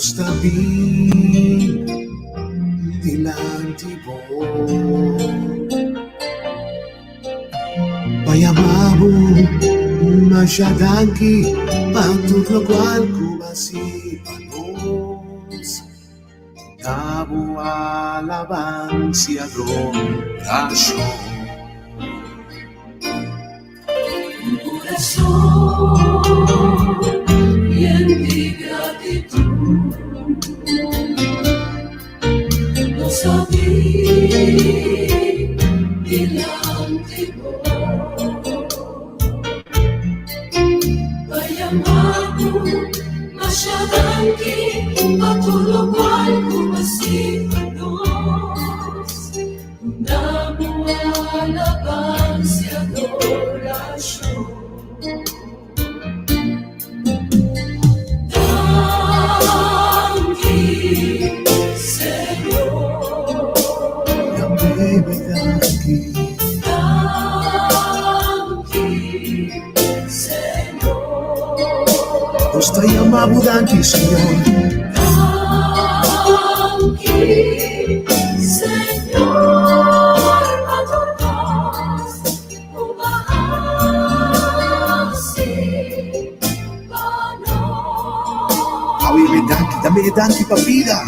Nos ta bin dilanti bo Pa yama bo masha danki pa tur lokual ku bo a hasi pa nos. Na bo alabansa i adorashon. Nos ta yama bo danki, Señor. Awe mi danki, dame e danki pa bida.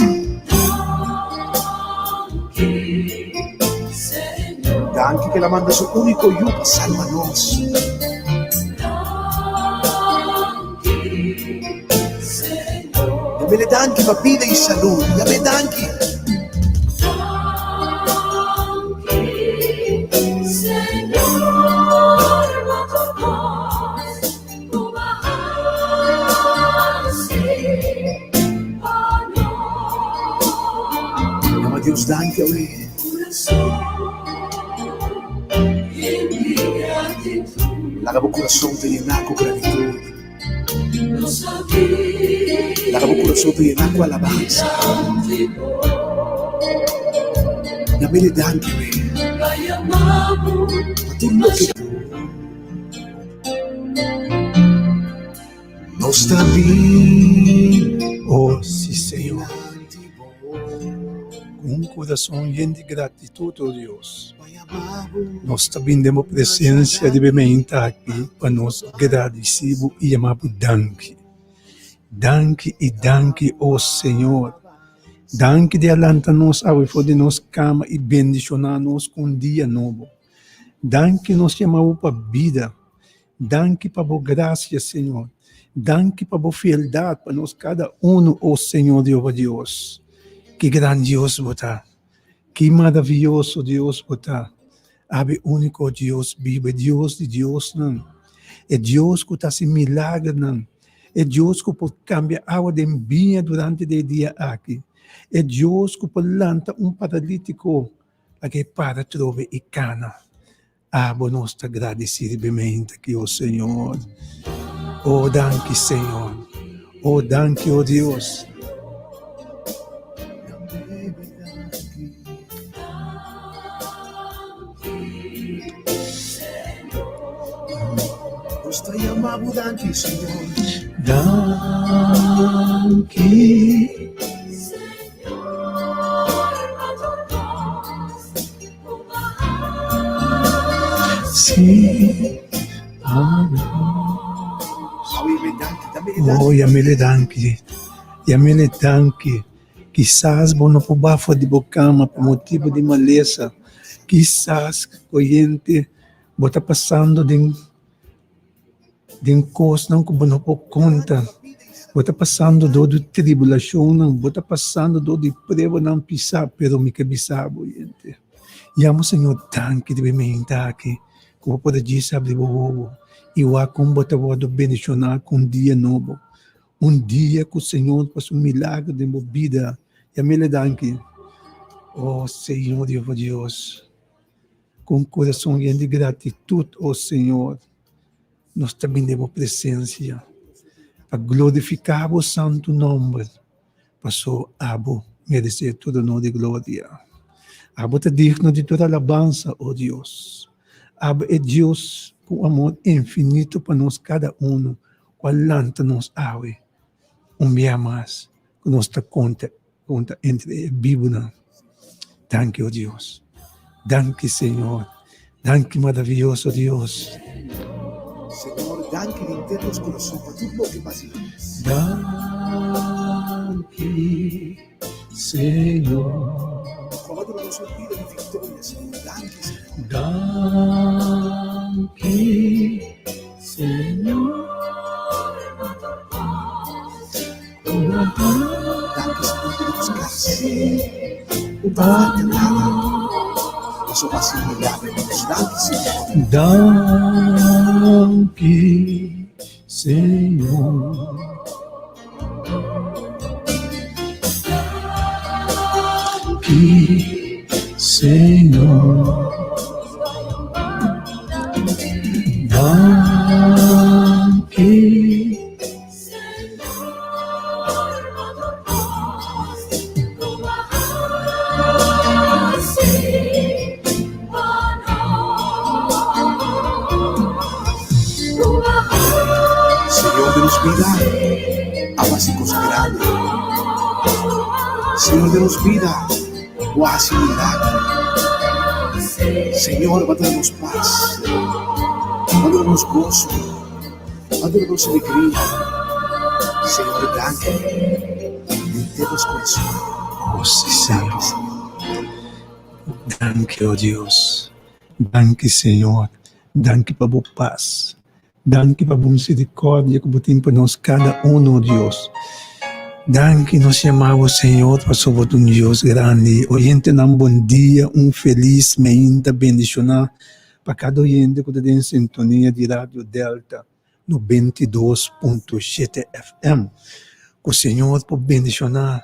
Danki ke el a manda su úniko Yu pa salba nos. Yam'e danki pa bida i salud. Yam'e danki. Yama Dios danki awe. Laga bo kurason ta yená ku gratitud. Laga bo kurason ta yená ku alabansa. Yam'e danki awe pa tur loke ku. Nos ta bin. Oh, si Señor. Ku un kurason yen di gratitut, oh Dios, nos ta bin den bo presensia riba e meinta aki pa nos gradisí bo i yama bo danki. Danki i danki, oh Señor. Danki di a lanta nos awe for di nos kama i bendishoná nos ku un dia nobo. Danki nos yama bo pa bida. Danki pa bo gracia, Señor. Danki pa bo fieldad pa nos cada uno, o Señor Jehová Dios. Ki gran Dios bo ta. Ki maraviyoso Dios bo ta. Abo e unico Dios bibo, e Dios di diosnan, e Dios cu ta haci milagernan, e Dios cu por cambia awa den biña durante di e dia aki, e Dios cu por lanta un paralitico pa ke para trobe i kana. Abo nos ta gradisí riba e meinta aki, o Señor. O danki, Señor. O danki, o Dios. Nos ta yama bo danki, Señor. Danki. Oh, yam'e danki, yam'e danki. Kisas bo no por bafa di bo kama pa motibu di malesa. Kisas, oyente, bo ta pasando den. Den kosnan ku bo no por konta. Bo ta pasando dor di tribulashonnan, bo ta pasando dor di pruebanan pisá, pero mi ke bisa bo yente, yama Señor danki riba e meinta aki ku bo por a djis abri bo wowo i wak kon bo ta wòrdu bendishoná ku un dia nobo, un dia ku Señor por hasi un milagro den bo bida. Yam'El e danki. O Señor Jehová Dios. Ku un kurason yen di gratitut, o Señor, nos ta bini den bo presensia pa glorifiká bo santu nòmber, paso abo meresé tur onor i gloria. Abo ta digno di tur alabansa, o Dios. Abo e Dios ku un amor infinito pa nos kada unu ku a lanta nos awe un bia mas. ku nos ta konta konta entre e bibunan. Danki, o Dios. Danki, Señor. Danki, maravioso Dios. Señor, danki di henter nos kurason pa tur loke bo hasi pa nos. Danki, Señor. Ku a duna nos un bida di viktoria, Señor. Danki, Señor. Danki, Señor. Danki Señor di nos kas. No ta falta nada. Paso bo hasi milagro pa nos. Danki Señor. Danki Señor. Danki Señor. Danki. Señor de nos bida, abo hasi cos grandi. Señor de nos bida, bo hasi milagro. Señor, bo a duna nos paz, bo a duna nos gozo. A duna nos alegria, Señor danki den nos corazon. Oh si Señor. Danki oh Dios. Danki Señor. Danki pa bo pas. Danki pa bo misericordia ku bo tin pa nos kada uno oh Dios. Danki nos yama bo Señor pasobra bo ta un Dios grandi. Oyentenan bon dia, un felis meinta bendiciona. Pa kada oyente ku ta den sintonia di Radio Delta 92.7 FM, ku Señor por bendishoná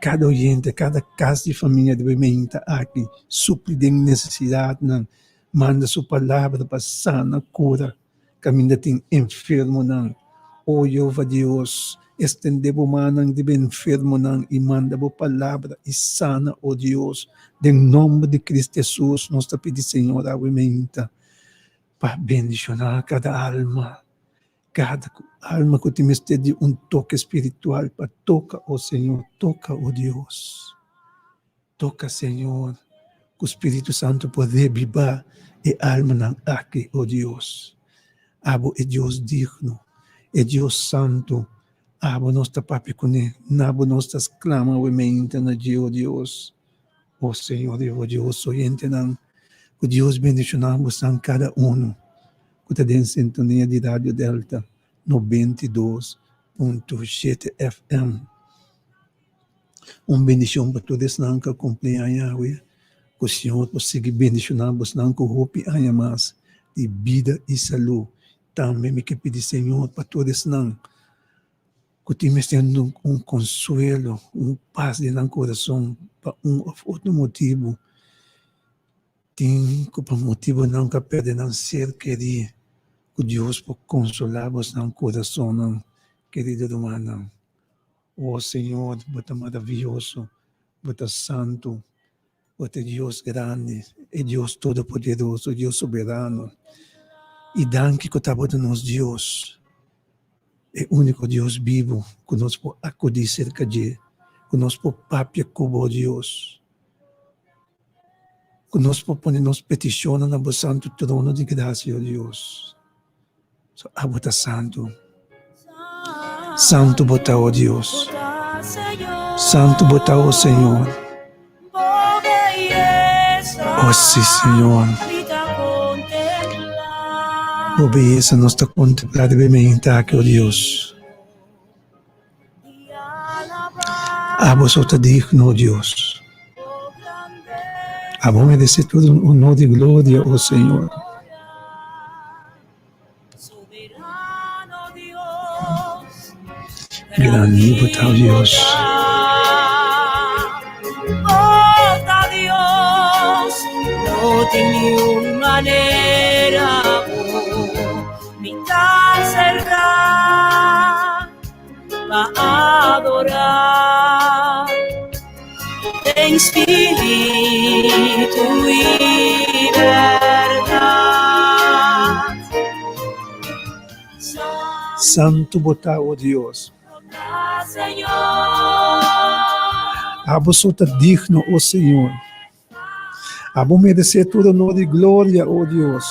kada oyente, kada kas di famia di meinta aki, supli den nesesidatnan, manda su palabra pa sana, kura kaminda tin enfermonan. O Jehová Dios, estendé bo mannan riba enfermonan i manda bo palabra i sana, o Dios. Den nomber di Cristo Jesus nos ta pidi Señor awe meinta pa bendiciona cada alma, cada alma cu tin mester di un toke spiritual pa toca, o Señor, toca, o Dios. Toca, Señor, cu Spiritu Santo por rebiba e almanan aki, o Dios. Abo e Dios digno, e Dios santo, abo nos ta papia cune, na bo nos ta sclama awe meinta na dje, o Dios. O Señor, o Dios, oyentenan, cu Dios bendiciona bosan cada uno cu ta den sintonia di Radio Delta 92.7 FM. Un bendishon pa tur esnan ku a kumpli aña awe. Ku Señor por sigui bendishoná bosnan ku hopi aña mas di bida i salú. Tambe mi ke pidi Señor pa tur esnan ku tin mester un konsuelo, un pas den nan kurason pa un òf otro motibu. Tin ku pa motibunan ku a pèrdè nan ser kerí, ku Dios por konsolá bosnan kurasonnan, kerido rumannan. O Señor, bo ta maravioso, bo ta santu, bo ta e Dios grandi, e Dios todopoderoso, e Dios soberano. I danki ku tabata nos Dios, e úniko Dios bibu ku nos por akudí serka dje, ku nos por papia ku bo, Dios, ku nos por pone nos petishonnan na bo santu trono di grasia, o Dios. So abo ta santu. Santu bo ta, o Dios. Santu bo ta, o Señor. O si, Señor. Bo beyesa nos ta contempla riba e meinta aki, o Dios. Abo so ta digno, o Dios. Abo merece tur honor y gloria, o Señor. Grandi bo ta, o Dios. Santu bo ta, o Dios. Abo so ta digno, o Señor. Abo meresé tur honor i gloria, o Dios.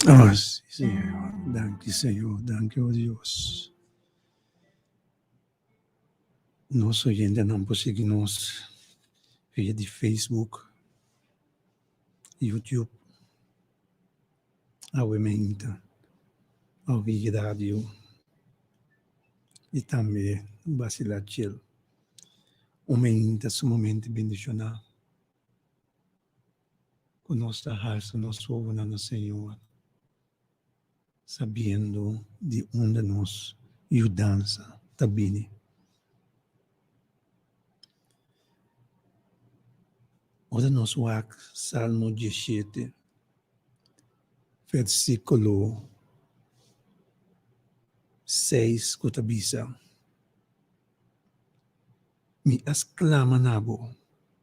Oh, Señor. Danki, Señor. Danki, oh Dios. Nos oyentenan por sigui nos via di Facebook, YouTube, Awe Meinta, Awe Radio y tambe Basila Chill. Un meinta sumamente bendiciona cu nos ta halsa nos wowonan na Señor, sabiendo di unda nos yudansa ta bini. Ora nos wak Salmo diesshete, versíkulo seis ku ta bisa, Mi a sklama na bo,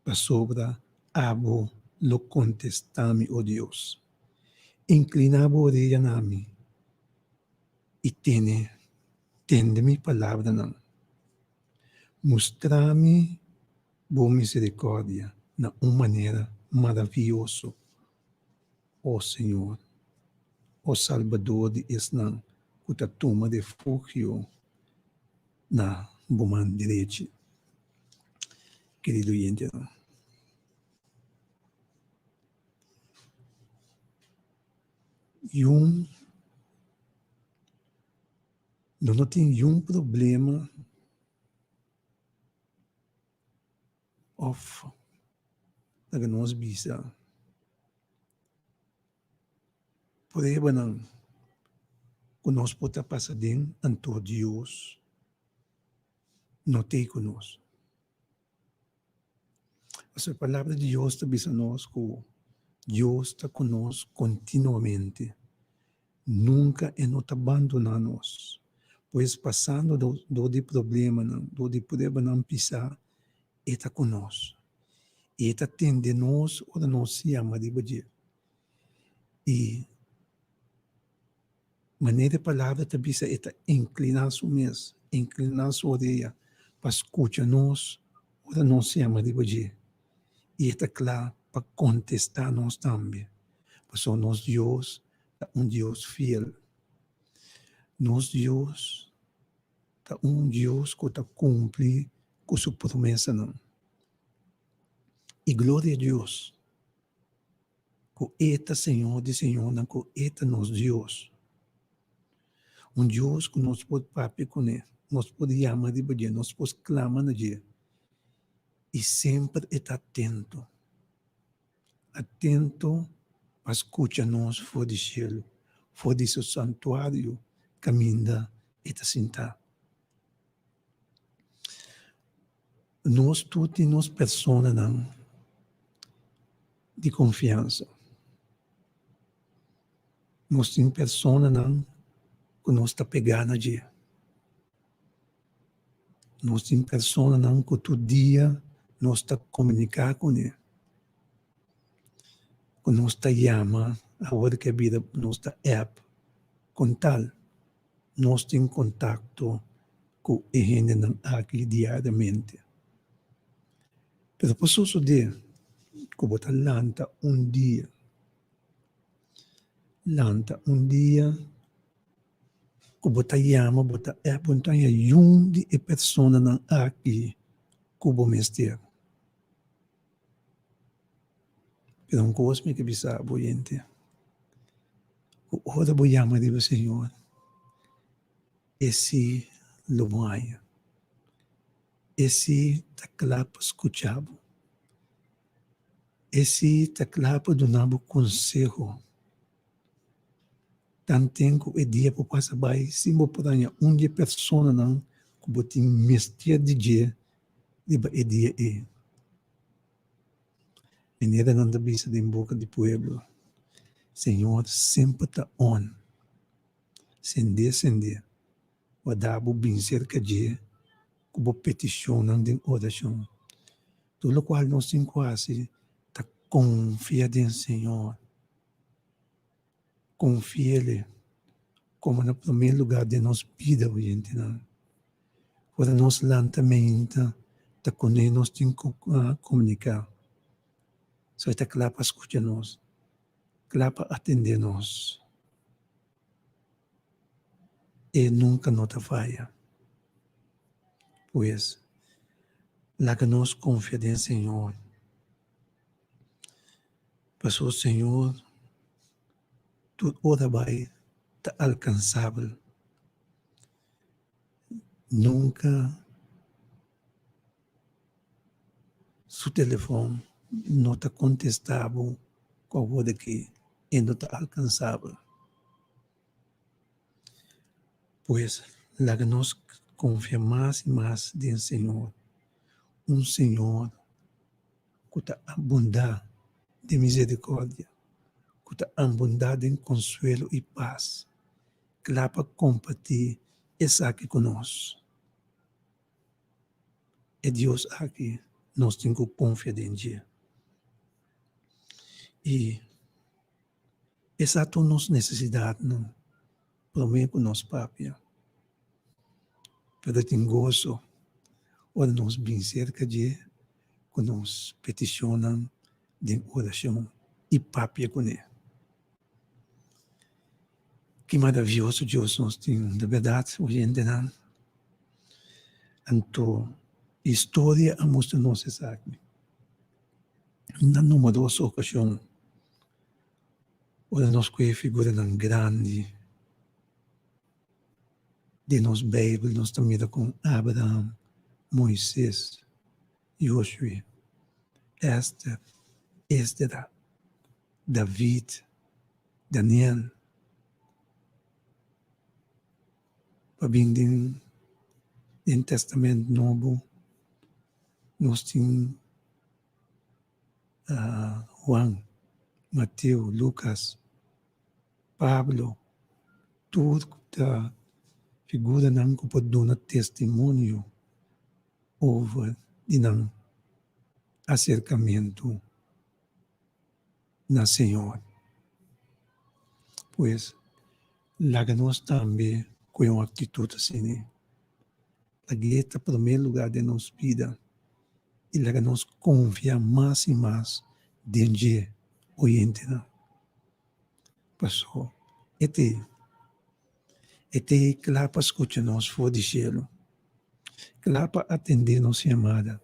pasobra abo lo kontestá mi, o Dios. Inkliná bo oreya na mi i tene, tende mi palabranan. Mustra mi bo miserikòrdia na un manera maravioso, o Señor, o Salbador di esnan ku ta tuma refugio na bo man derechi. Kerido oyentenan, yun lo no tin yun problema of laga nos bisa Pruebanan ku nos por ta pasa den, anto Dios no t'ei ku nos. Pasobra e Palabra di Dios ta bisa nos ku Dios ta ku nos kontinuamente. Nunka e no ta bandoná nos. Pues pasando dor di problemanan, dor di pruebanan pisá, e ta ku nos. E ta tende nos ora nos yama riba dje. I manera e palabra ta bisa e ta inkliná su mes, inkliná su orea pa skucha nos ora nos yama riba dje. I e ta kla pa kontestá nos tambe, pasobra nos Dios ta un Dios fiel. Nos Dios. ta un Dios ku ta kumpli ku su promesanan. I gloria Dios ku e ta Señor di señornan, ku e ta nos Dios. Un Dios ku nos por papia kuné, nos por yama riba dje, nos por sklama na dje i semper e ta atento. Atento pa skucha nos for di shelu, for di su santuario kaminda e ta sintá. Nos tur tin nos personanan di konfiansa. Nos tin personanan ku nos ta pegá na dje. Nos tin personanan ku tur dia nos ta komuniká kuné, ku nos ta yama, awor ku a bira nos ta app kon tal nos tin kontakto ku e hendenan aki diariamente. Pero por sosodé ku bo ta lanta un dia, lanta un dia ku bo ta yama, bo ta app, bo no ta haña yun di e personanan aki ku bo mester. Pero un kos mi ke bisa bo yente, ku ora bo yama riba Señor, e si lo bo haña. E si ta kla pa skucha bo. E si ta kla pa duna bo konseho. Tanten ku e dia por pasa bai sin bo por haña un di e personanan ku bo tin mester di dje riba e dia ei. Manera nan ta bisa den boka di pueblo, Señor semper ta on. Sendé, sendé, wada bo bin serka dje ku bo petishonnan den orashon. Tur lokual nos tin ku hasi ta konfia den Señor. Konfi'El komo na promé lugá den nos bida, oyentenan. Ora nos lanta meinta ta kuné nos tin ku komuniká. So e ta kla pa skucha nos, kla pa atendé nos. E nunka no ta faya. Pues, laga nos konfia den Señor. Pasobra Señor tur ora bai ta alkansabel. Nunka su telefòn no ta kontestá bo ku awor aki e no ta alkansabel. Pues laga nos konfia mas i mas den Señor, un Señor ku ta abundá den miserikòrdia, ku ta abundá den konsuelo i pas. Kla pa kompartí esaki ku nos. E Dios aki nos tin ku konfia den dje. I e sa tur nos nesesidatnan promé ku nos papia. Pero tin goso ora nos bin serka dje ku nos petishonnan den orashon i papia kuné. Ki maravioso Dios nos tin, di bèrdat, oyentenan. Anto, historia a mustra nos esaki. Na numeroso okashon, ora nos ku e figuranan grandi den nos Beibel, nos ta mira kon Abraham, Moises, Joshue, Ester, Esdra, David, Daniel, pa bin den den Testament Nobo nos tin Juan, Mateo, Lucas, Pablo, tur ta figuranan ku por duna testimonio over di nan aserkamentu na Señor. Pues, laga nos tambe ku e un aktitut asina. Lag'é ta promé lugá den nos bida i laga nos konfia mas i mas den dje oyentenan. Paso e t'ei, e t'ei kla pa skucha nos for di shelu. Kla pa atendé nos yamada.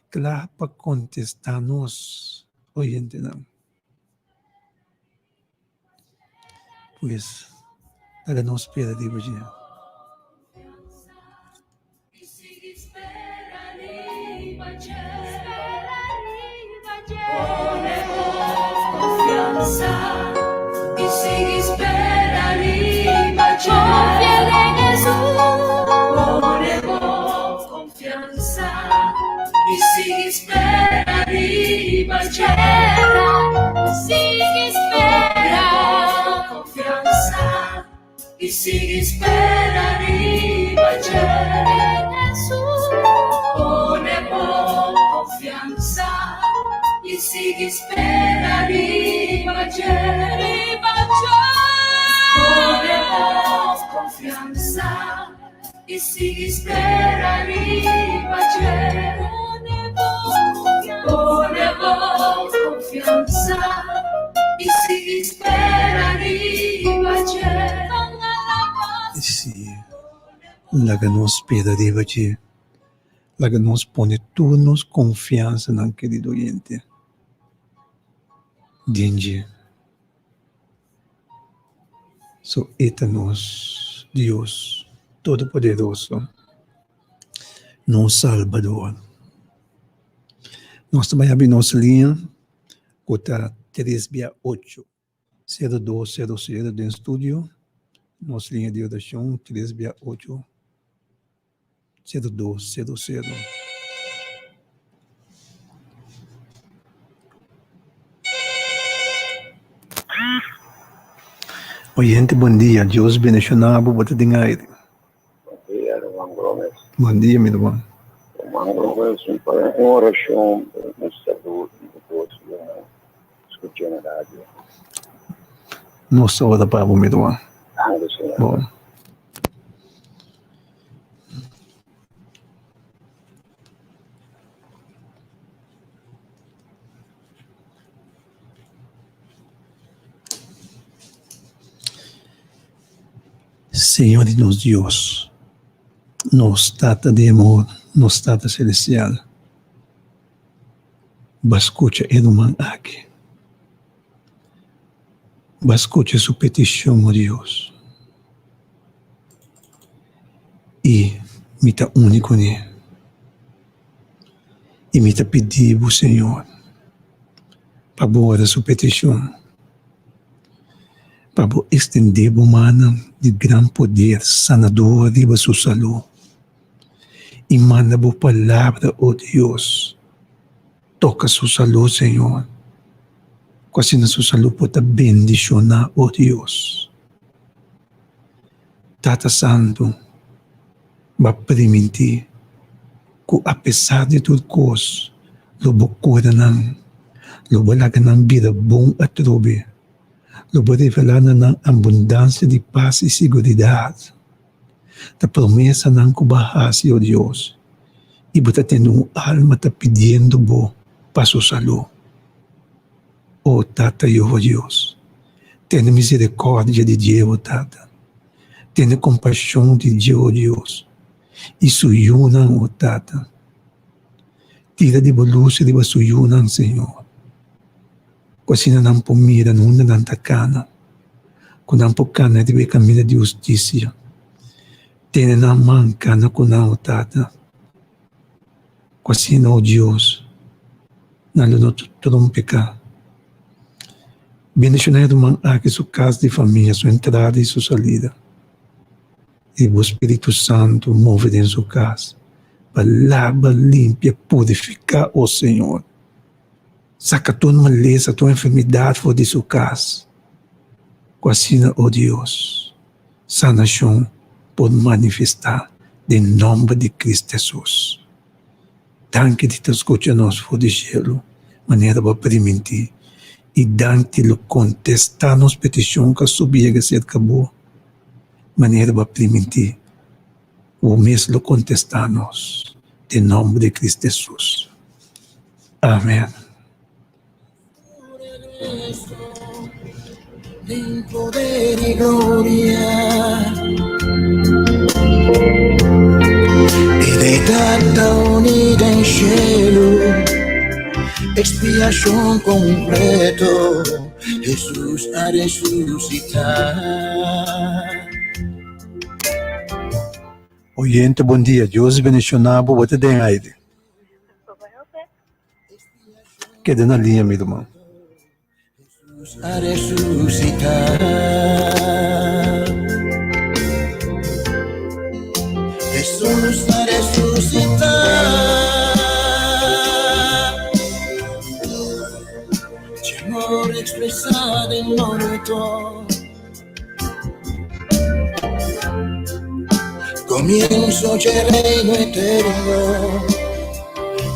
Kla pa kontestá nos, oyentenan. Pues, laga nos spera riba dje. Sí, laga nos spera riba dje. Laga nos pone tur nos konfiansanan, kerido oyente, den dje. So e ta nos Dios Todopoderoso, nos Salbador. Nos ta bai habri nos liña ku ta tres bia ocho, sero dos, sero sero den studio. Nos liña di orashon tres bia ocho, sero dos, sero sero. Oyente bon dia, Dios bendiciona bo, bo ta den aire. Bon dia, ruman Gomez. Bon dia, mi ruman. Ruman Gomez, mi pone un oracion pa mi salud y pa boso yunan scucha na radio. Nos ta ora pa bo, mi ruman. Danki, Señor. Bon. Señor di nos Dios, nos Tata di amor, nos Tata Celestial, bo a scucha e ruman aki. Bo a scucha su peticion, o Dios. I mi ta uni kuné. I mi ta pidi bo, Señor, pa bo ora su petishon, pa bo ekstendé bo mannan di gran poder sanador riba su salú, i manda bo palabra, o Dios, toka su salú, Señor, ku asina su salú por ta bendishoná, o Dios. Tata Santu, bo a primintí ku apesar di tur kos lo bo kura nan, lo bo laga nan bira bon atrobe, lo bo revelá na nan abundansia di pas i siguridat. Ta promesanan ku bo a hasi, o Dios, i bo ta tene un alma ta pidiendo bo pa su salú. O Tata Yehova Dios, tene misericordia di dje, o Tata. Tene compasion di dje, o Dios, i su yunan, o Tata. Tira di bo lus riba su yunan, Señor, ku asina nan por mira unda nan ta kana, ku nan por kana riba e kaminda di hustisia. Tene nan man, kana ku nan, o Tata. Ku asina, o Dios, nan lo no trompeká. Bendishoná e ruman aki, su kas di famia, su entrada i su salida. I bo Spiritu Santu move den su kas pa laba, limpia, purifiká, o Señor. Saka tur malesa, tur enfermidat for di su kas. Ku asina, o Dios, sanashon por manifestá den nòmber di Cristo Hesus. Danki di ta skucha nos for di shelu manera bo a primintí, i danki lo kontestá nos petishon ku a subi yega serka bo manera bo a primintí. Bo mes lo kontestá nos den nòmber di Cristo Hesus. Amen. Ta uní den shelu, Ekspiashon kompleto, Hesus a resusitá. Oyente bon dia, Dios bendiciona bo, bo ta den aire. Keda na liña mi ruman. Hesus a resusitá. Hesus a resusitá. C'amor expresá den morto. Comienzo dje reino eterno,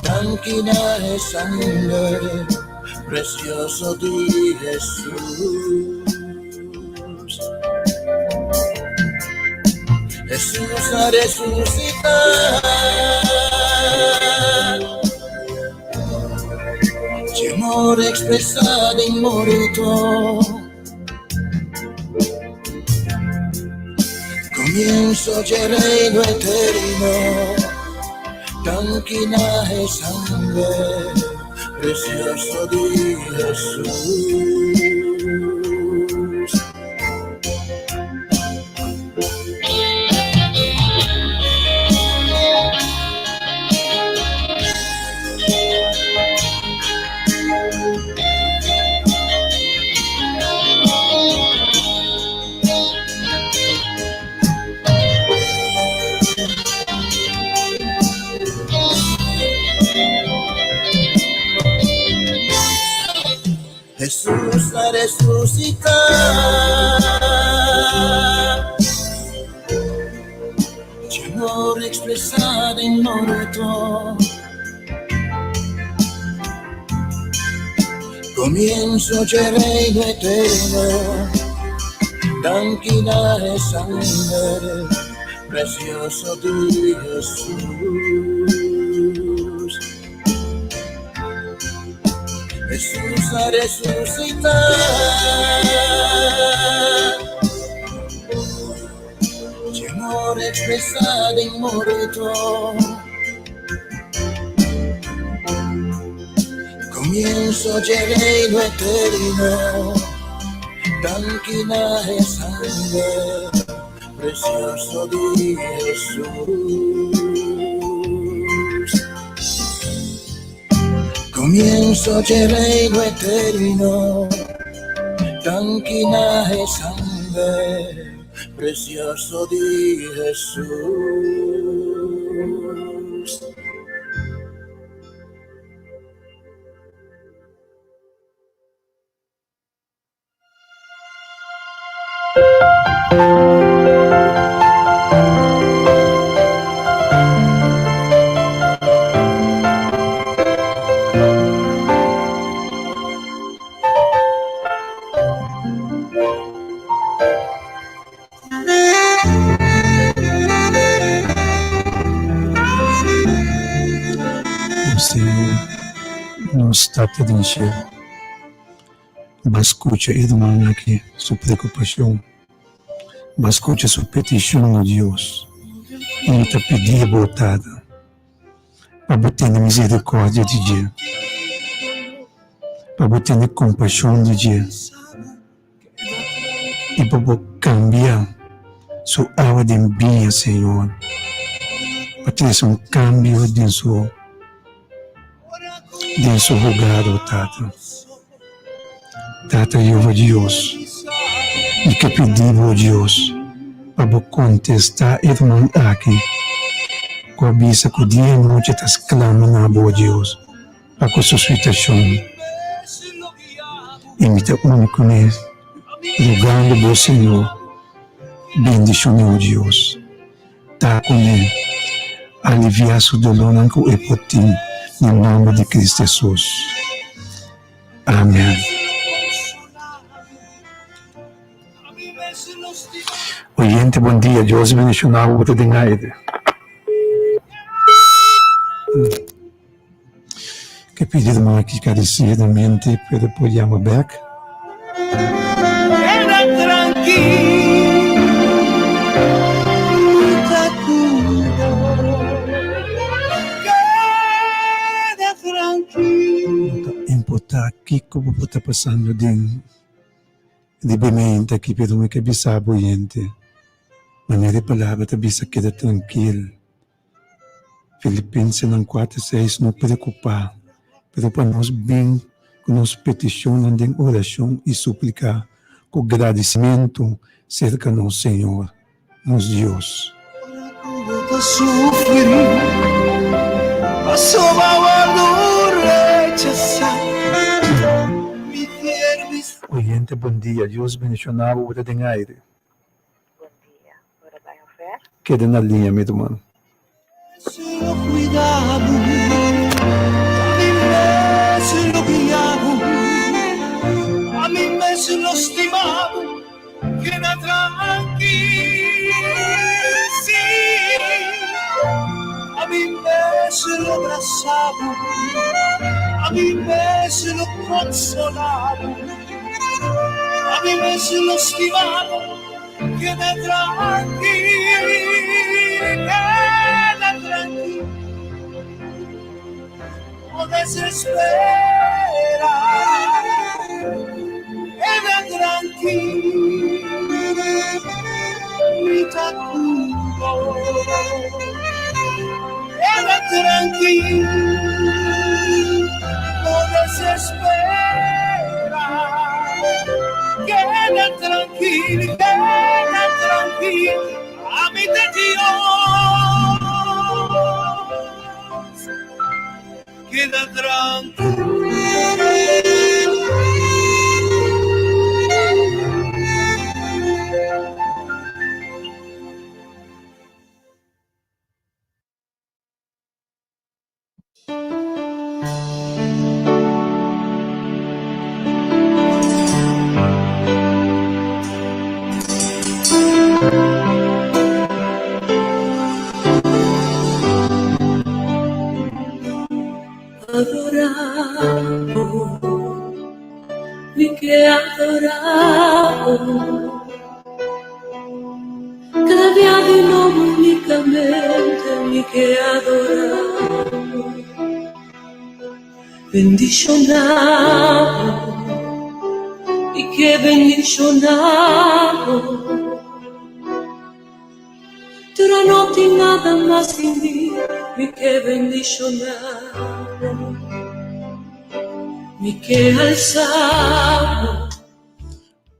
Danki na e sangre precioso di Hesus. Hesus a resucitá. Dje amor expresá den morto. Comienzo dje reino eterno, Danki na e sangre precioso di Hesus. Jesús a resucitá. Amor expresá den morto. Comienzo dje reino eterno, Danki na e sangre precioso di Jesús. Jesús a resucitá. Dje amor expresá den morto. Comienzo dje reino eterno, Danki na e sangre precioso di Jesús. Comienzo dje reino eterno, Danki na e sangre precioso di Jesús. O Señor, nos Tata den cielo, bo a scucha e ruman aki su preocupacion, bo a scucha su peticion, o Dios, y mi ta pidi bo, Tata, pa bo tene misericordia di dje, pa bo tene compasion di dje. I pa bo kambia su awa den biña, Señor, pa trese un kambio den su den su hogar, o Tata. Tata Jehova Dios, mi ke pidi bo, Dios, pa bo kontestá e ruman aki ku a bisa ku dia i nochi ta sklama na bo, Dios. Pa ku su situashon i mi ta uni kuné rogando bo Señor bendishon'é o Dios ta kuné alivia su dolónan ku e por tin den nòmber di Cristo Hesus amen. Oyente bon dia Dios bendishona bo bo ta den aire. Ke pidi ruman aki karesidamente pero por yama bek. kiko bo por ta pasando den riba e mente aki pero mi ke bisa bo yente manera e palabra ta bisa keda trankil. Filipensenan kuater seis no preokupá pero pa nos bin ku nos petishonnan den orashon i supliká ku gradisimentu serka nos Señor. Nos Dios. Oyente bon dia, Dios bendiciona bo, bo ta den aire. Bon dia, bo ta bai ofer? Keda na liña mi ruman.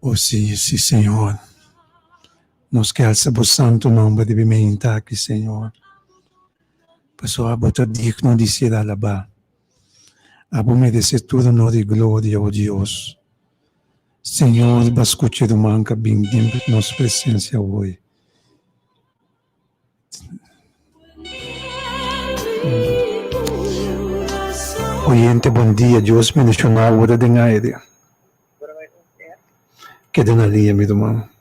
O si, si Señor. Nos ke alsa bo santo nomber di bimenta aki, Señor. Pasobra bo ta digno di ser alabá. Abo merece tur honor i gloria, o Dios. Señor, bo a scucha e ruman ka bin den nos presencia hoy. Oyente bon dia, Dios bendiciona bo ta den aire. Keda na liña mi ruman.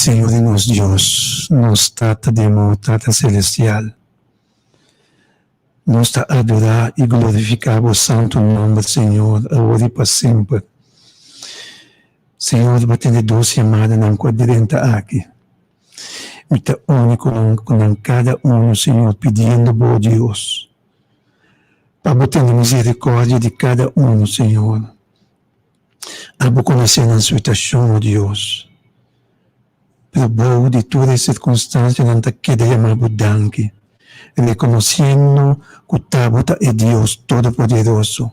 Señor di nos Dios, nos Tata di amor, Tata Celestial, nos ta adorá i glorifiká Bo santu nomber, Señor, awor i pa semper. Señor, Bo tende dos yamadanan ku a drenta aki. Mi ta uni ku nan, ku nan kada unu, Señor, pidiendo Bo, Dios, pa Bo tene misericordia di kada unu, Señor. Abo konosé nan situashon, o Dios. Pero bou di tur e sirkunstansianan ta keda yama Bo danki, rekonosiendo ku ta Bo ta e Dios Todopoderoso,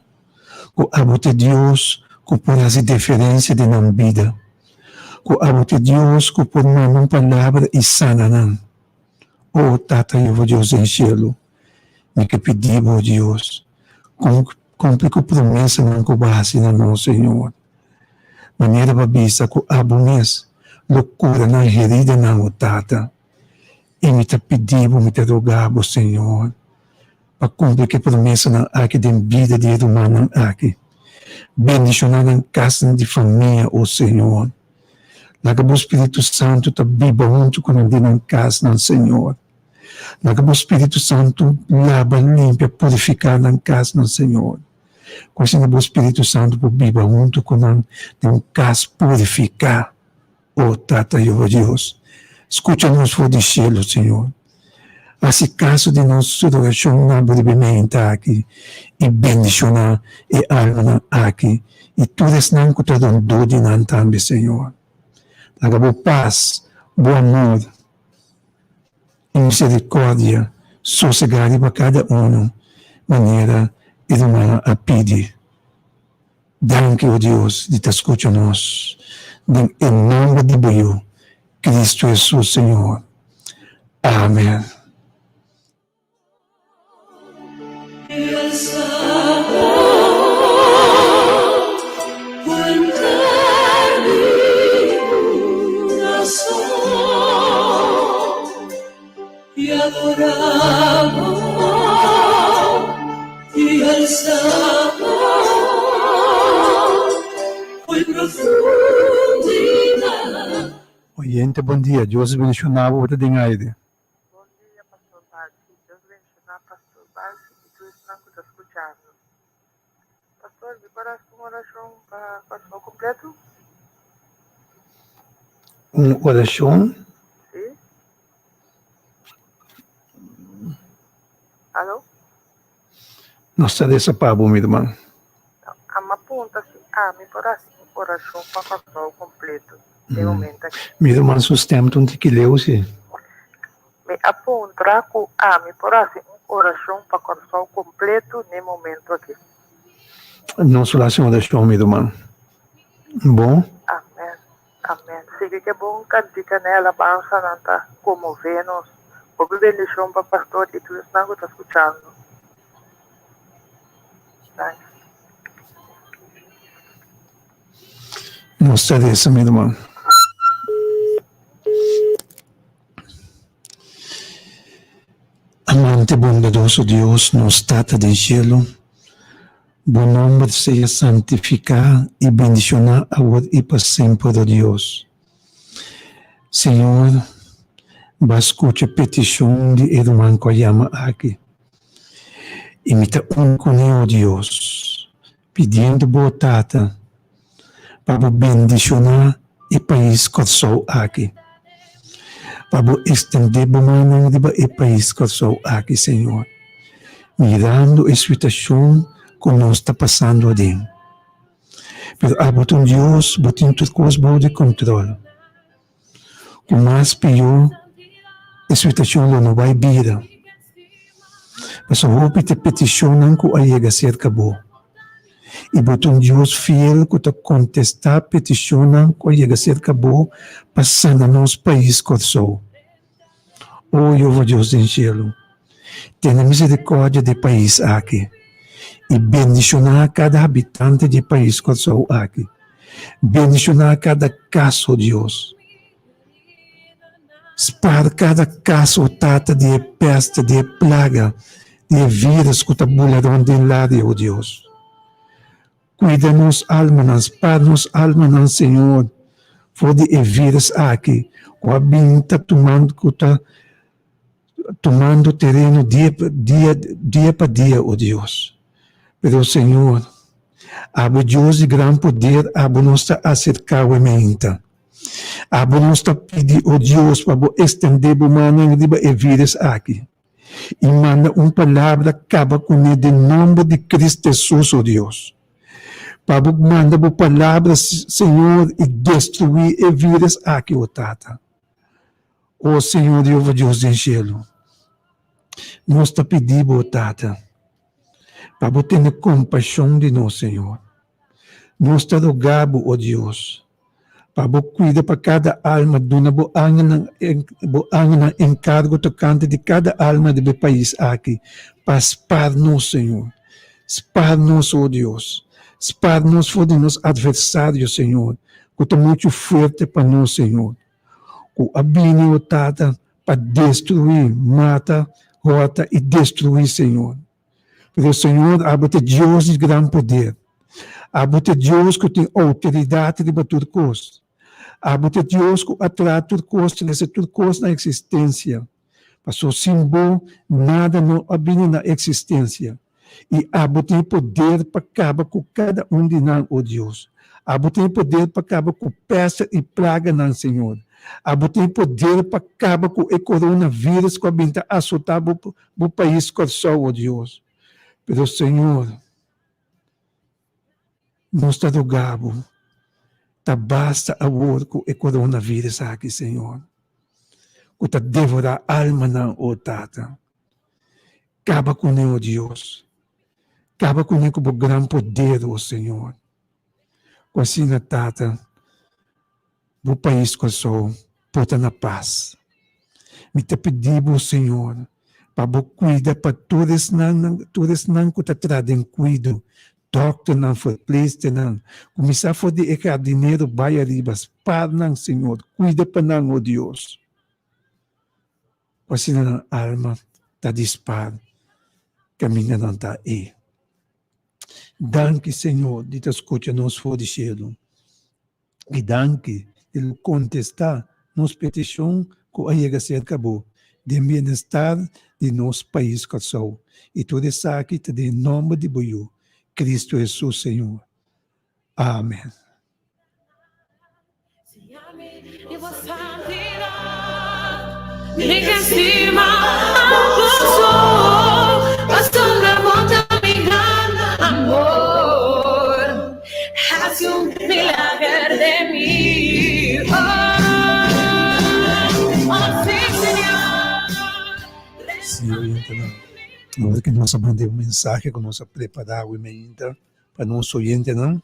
ku abo ta e Dios ku por hasi diferensia den nan bida, ku abo ta e Dios ku por manda un palabra i sana nan. O Tata Yehova Dios den shelu, mi ke pidi Bo, Dios, Kumpli ku promesanan ku bo hasi na nos, Señor. Manera bo a bisa ku abo mes lo kura nan heridanan, o Tata. I mi ta pidi bo, mi ta roga bo, Señor, pa kumpli ku e promesanan aki den bida di e rumannan aki. Bendishoná nan kasnan di famia, o Señor. Laga bo Spiritu Santu ta biba huntu ku nan den nan kasnan, Señor. Laga bo Spiritu Santu laba, limpia, purifiká nan kasnan, Señor. Ku asina bo Spiritu Santu por biba huntu ku nan den un kas purifiká. O Tata Jehová Dios, skucha nos for di shelu, Señor. Hasi kaso di nos orashon na bo riba e meinta aki i bendishoná e almanan aki i tur esnan ku ta rondó di nan tambe, Señor. Laga bo pas, bo amor, i misericordia sosegá riba kada unu manera e rumannan a pidi. Danki, o Dios, di ta skucha nos. Den e nomber di bo Yu, Cristo Hesus, Señor. Amen. Oyente bon dia, Dios bendiciona bo, bo ta den aire. Bon dia Pastor Balchi, Dios bendiciona Pastor Balchi y tur esnan cu ta scuchando. Pastor, mi por haci un oracion pa Kòrsou completo? Un oracion? Si. Alo? Nos ta resa pa bo, mi ruman. Ama punta si ami por hasi un orashon pa Kòrsou kompleto den momento aki. Mi ruman su stem ta un tiki leu si. Mi a puntra ku ami por hasi un orashon pa Kòrsou kompleto n'e momento aki. Nos lo hasi un orashon mi ruman. Bon. Amen. Amen. Sigui ke bon kantika n'e alabansanan ta konmové nos. Hopi bendishon pa pastor i tur esnan ku ta skuchando. Danki. Nos ta resa mi ruman. Amante bondadoso Dios, nos Tata den cielo, Bo nomber sea santificá i bendicioná awor i pa semper, o Dios. Señor, Bo a scucha peticion di e ruman cu a yama aki. I mi ta uni cune, o Dios, pidiendo Bo, Tata, pa Bo bendicioná e pais Kòrsou aki. Pa Bo extendé Bo mannan riba e pais Kòrsou aki, Señor, mirando e situacion cu nos ta pasando aden. Pero abo ta un Dios, Bo tin tur cos bou di control. Ku mas pió e situashon lo no bai bira. Pasobra hopi ta e petishonnan ku a yega serka bo. I bo ta un Dios fiel ku ta kontestá petishonnan ku a yega serka bo pa sana nos pais Kòrsou. O Yehova Dios den shelu, tene miserikòrdia di e pais aki i bendishoná kada habitante di e pais Kòrsou aki. Bendishoná kada kas, o Dios. Spar kada kas, o Tata, di e pèste, di e plaga, di e vírus ku ta bula rònt den laria, o Dios. Kuida nos almanan, spar nos almanan, Señor. for di e virus aki ku a bin ta tumando ku ta tumando tereno dia pa dia dia pa dia, o Dios. Pero Señor, abo Dios di gran poder, abo nos ta aserká awe meinta. Abo nos ta pidi, o Dios, pa bo extendé bo mannan riba e virus aki i manda un palabra kaba kuné den nomber di Cristo Jesus, o Dios. Pa bo manda bo palabra, Señor, i destruí e virus aki, o Tata. O Señor Jehová Dios den shelu, nos ta pidi bo, Tata, pa bo tene kompashon di nos, Señor. Nos ta roga bo, o Dios, pa bo kuida pa kada alma, duna bo angelnan bo angelnan enkargo tokante di kada alma di bo pais aki, pa spar nos, Señor. Spar nos, o Dios. Spar nos for di nos atversario, Señor, ku ta muchu fuerte pa nos, Señor. Ku a bini, o Tata, pa destruí, mata, hòrta i destruí, Señor. Pero, Señor, abo ta Dios di gran poder. Abo ta Dios ku tin outoridat riba tur kos. Abo ta Dios ku a traha tur kos, trese tur kos na eksistensia. Pasobra sin bo nada no a bini na eksistensia. I abo tin e poder pa kaba ku kada un di nan, o Dios. Abo tin e poder pa kaba ku pèster i plaganan, Señor. Abo tin e poder pa kaba ku e koronavirus ku a bin ta asotá bo bo pais Kòrsou, o Dios. Pero, Señor, nos ta roga bo, ta basta awor ku e koronavirus aki, Señor, ku ta devorá almanan, o Tata. Kaba kuné, o Dios. Kaba kuné ku bo gran poder, o Señor. Ku asina, Tata, bo pais Kòrsou por ta na pas. Mi ta pidi bo, Señor, pa bo kuida pa tur esnan tur esnan ku ta traha den kuido, dòkternan, verpleegsternan, kuminsá for di e hardinero bai ariba, spar nan, Señor, kuida pa nan, o Dios. Ku asina nan alma ta di spar kaminda nan ta ei. Danki, Señor, di ta skucha nos for di shelu. I danki di lo kontestá nos petishon ku a yega serka bo den bienestar di nos pais Kòrsou. I tur esaki ta den nòmber di bo Yu, Kristu Hesus Señor. Amen. Sí, oyentenan, awor ke nos a manda e un mensahe ku nos a prepará awe mainta pa nos oyentenan.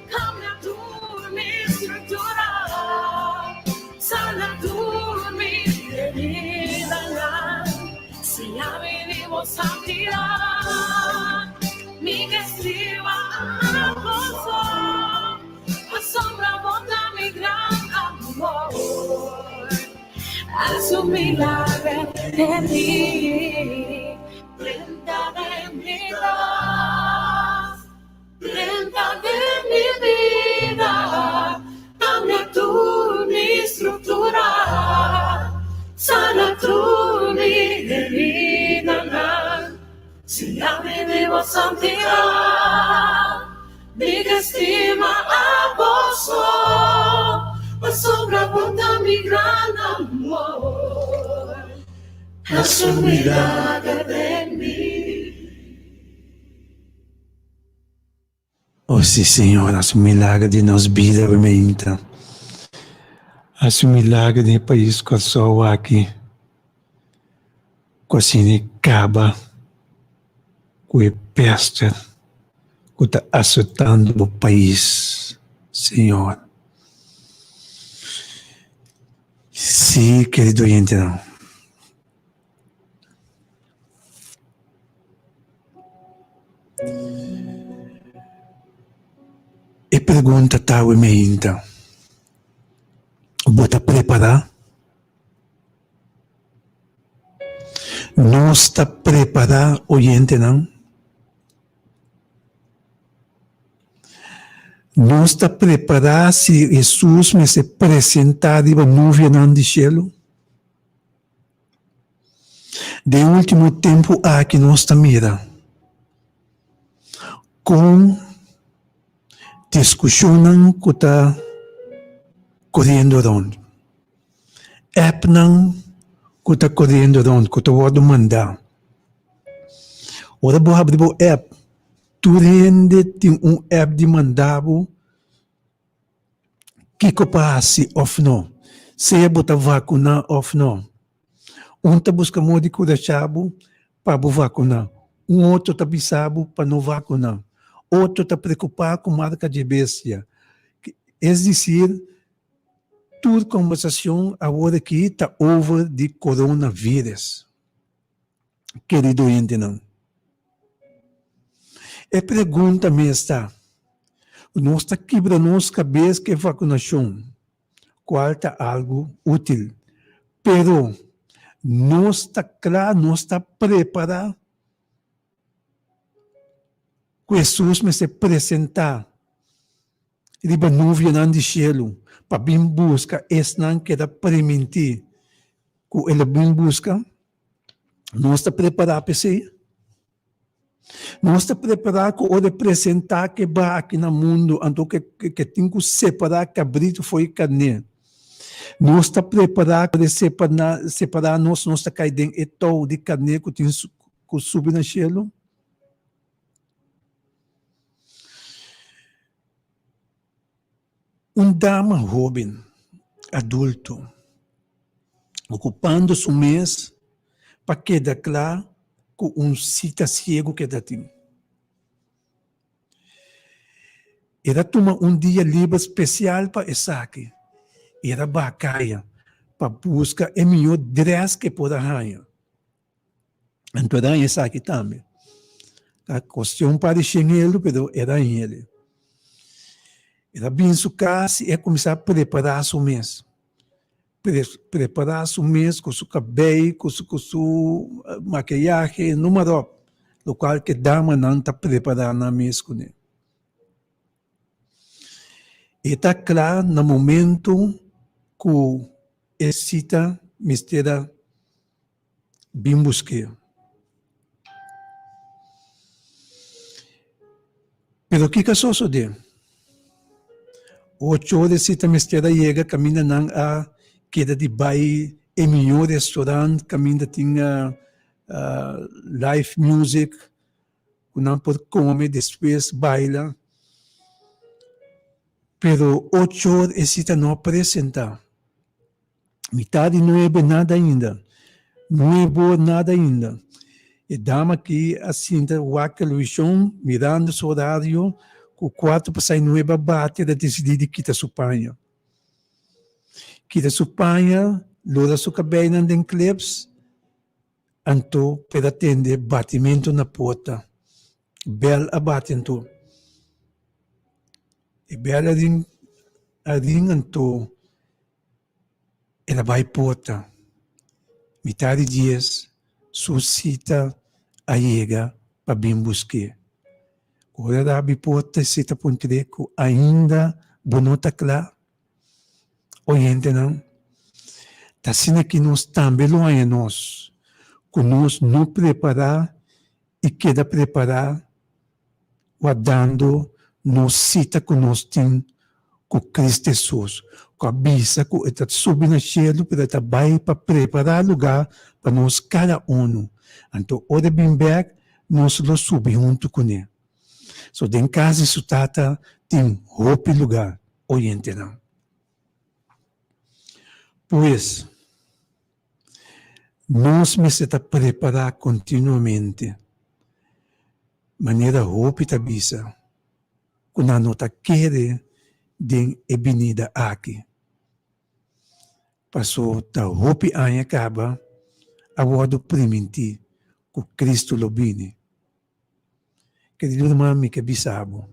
Cambia tur mi structura, sana tur mi heridanan, siña mi di bo santidad, mi ke sirba abo so, pasobra bo ta mi gran amor, haz un milagro den mi, drenta den mi kas. Drenta den mi bida, cambia tur mi structura, sana tur mi heridanan, siña mi di bo santidad, mi ke stima abo so, pasobra bo ta mi gran amor, haci un milager den mi. Oh si Señor, haci un milagro den nos bida awe-meinta. Haci un milagro den e pais Kòrsou aki, ku asina e kaba ku e pèster ku ta asotando bo pais, Señor. Sí, kerido oyentenan. E pregunta ta awe meinta, Bo ta prepará? Nos ta prepará, oyentenan? Nos ta prepará si Hesus mester presentá riba nubianan di shelu? Den e último tempu aki nos ta mira kon diskushonnan ku ta koriendo rònt, appnan ku ta koriendo rònt ku ta wòrdu mandá. Ora bo habri bo app, tur hende tin un app di manda bo kiko pa hasi òf no, sea bo ta vakuná òf no. Un ta buska moda di kurashá bo pa bo vakuná, un otro ta bisa bo pa no vakuná, otro ta preokupá ku marka dje bestia. Es disir, tur kombersashon awor aki ta over di coronavirus. Kerido hendenan, e pregunta mes ta, nos ta kibra nos kabes ku e vakunashon, kual ta algu útil, pero nos ta kla, nos ta prepará ku Hesus mester presentá riba nubianan di shelu pa bin buska esnan ku e ta primintí ku el a bin buska? Nos ta prepará pa esei? Nos ta prepará ku ora e presentá ke ba aki na mundu, anto ke ke tin ku separá kabritu for di karné. Nos ta prepará ku ora e separá nos, nos ta kai den e tou di karné ku tin ku subi na shelu? Un dama hóben adulto okupando su mes pa keda kla ku un sita siegu ku e ta tin. E ta tuma un dia liber spesial pa esaki i e ta baha kaya pa buska e mihó drès ku e por a haña. Anto e ta haña esaki tambe. Ta kostia un par di shen euro pero e ta haña el. E ta bin su kas i a kuminsá prepará su mes. Prepará su mes ku su kabei, ku su ku su makiyahe, numa ròp, lokual ke damanan ta prepará nan mes kuné. E ta kla na momento ku e sita mester a bin busk'é. Pero kiko a sosodé? Ocho ora e sita mester a yega kaminda nan a keda di bai e mihó restaurant kaminda tin live music ku nan por kome despues baila. Pero ocho ora e sita no a presentá. Mitad di nuebe nada ainda. Nuebe or nada ainda. E dama aki a sinta wak televishon mirando su horario ku kuarto pasá nuebe a bati el a disidí di kita su paña. Kita su paña, lora su kabeinan den clips, anto por a tende batimentu na porta. Bèl a bati anto. E bèl a rin a rin anto. El a bai porta. Mitad di dies su sita a yega pa bin busk'é. Ora el a habri porta e sita puntr'é ku ainda bo no ta kla? Oyentenan, ta asina ki nos tambe lo haña nos ku nos no prepará i keda prepará wardando nos sita ku nos tin ku Cristo Hesus, ku a bisa ku e ta subi na shelu pero e ta bai pa prepará lugá pa nos kada unu. Anto ora e bin bèk nos lo subi huntu kuné. So den kas di su Tata tin hopi lugá, oyentenan. Pues, nos mester ta prepará kontinuamente, manera hopi ta bisa ku nan no ta kere den e binida aki. Paso ta hopi aña kaba a wòrdu primintí ku Kristu lo bini. Kerido ruman, mi ke bisa bo,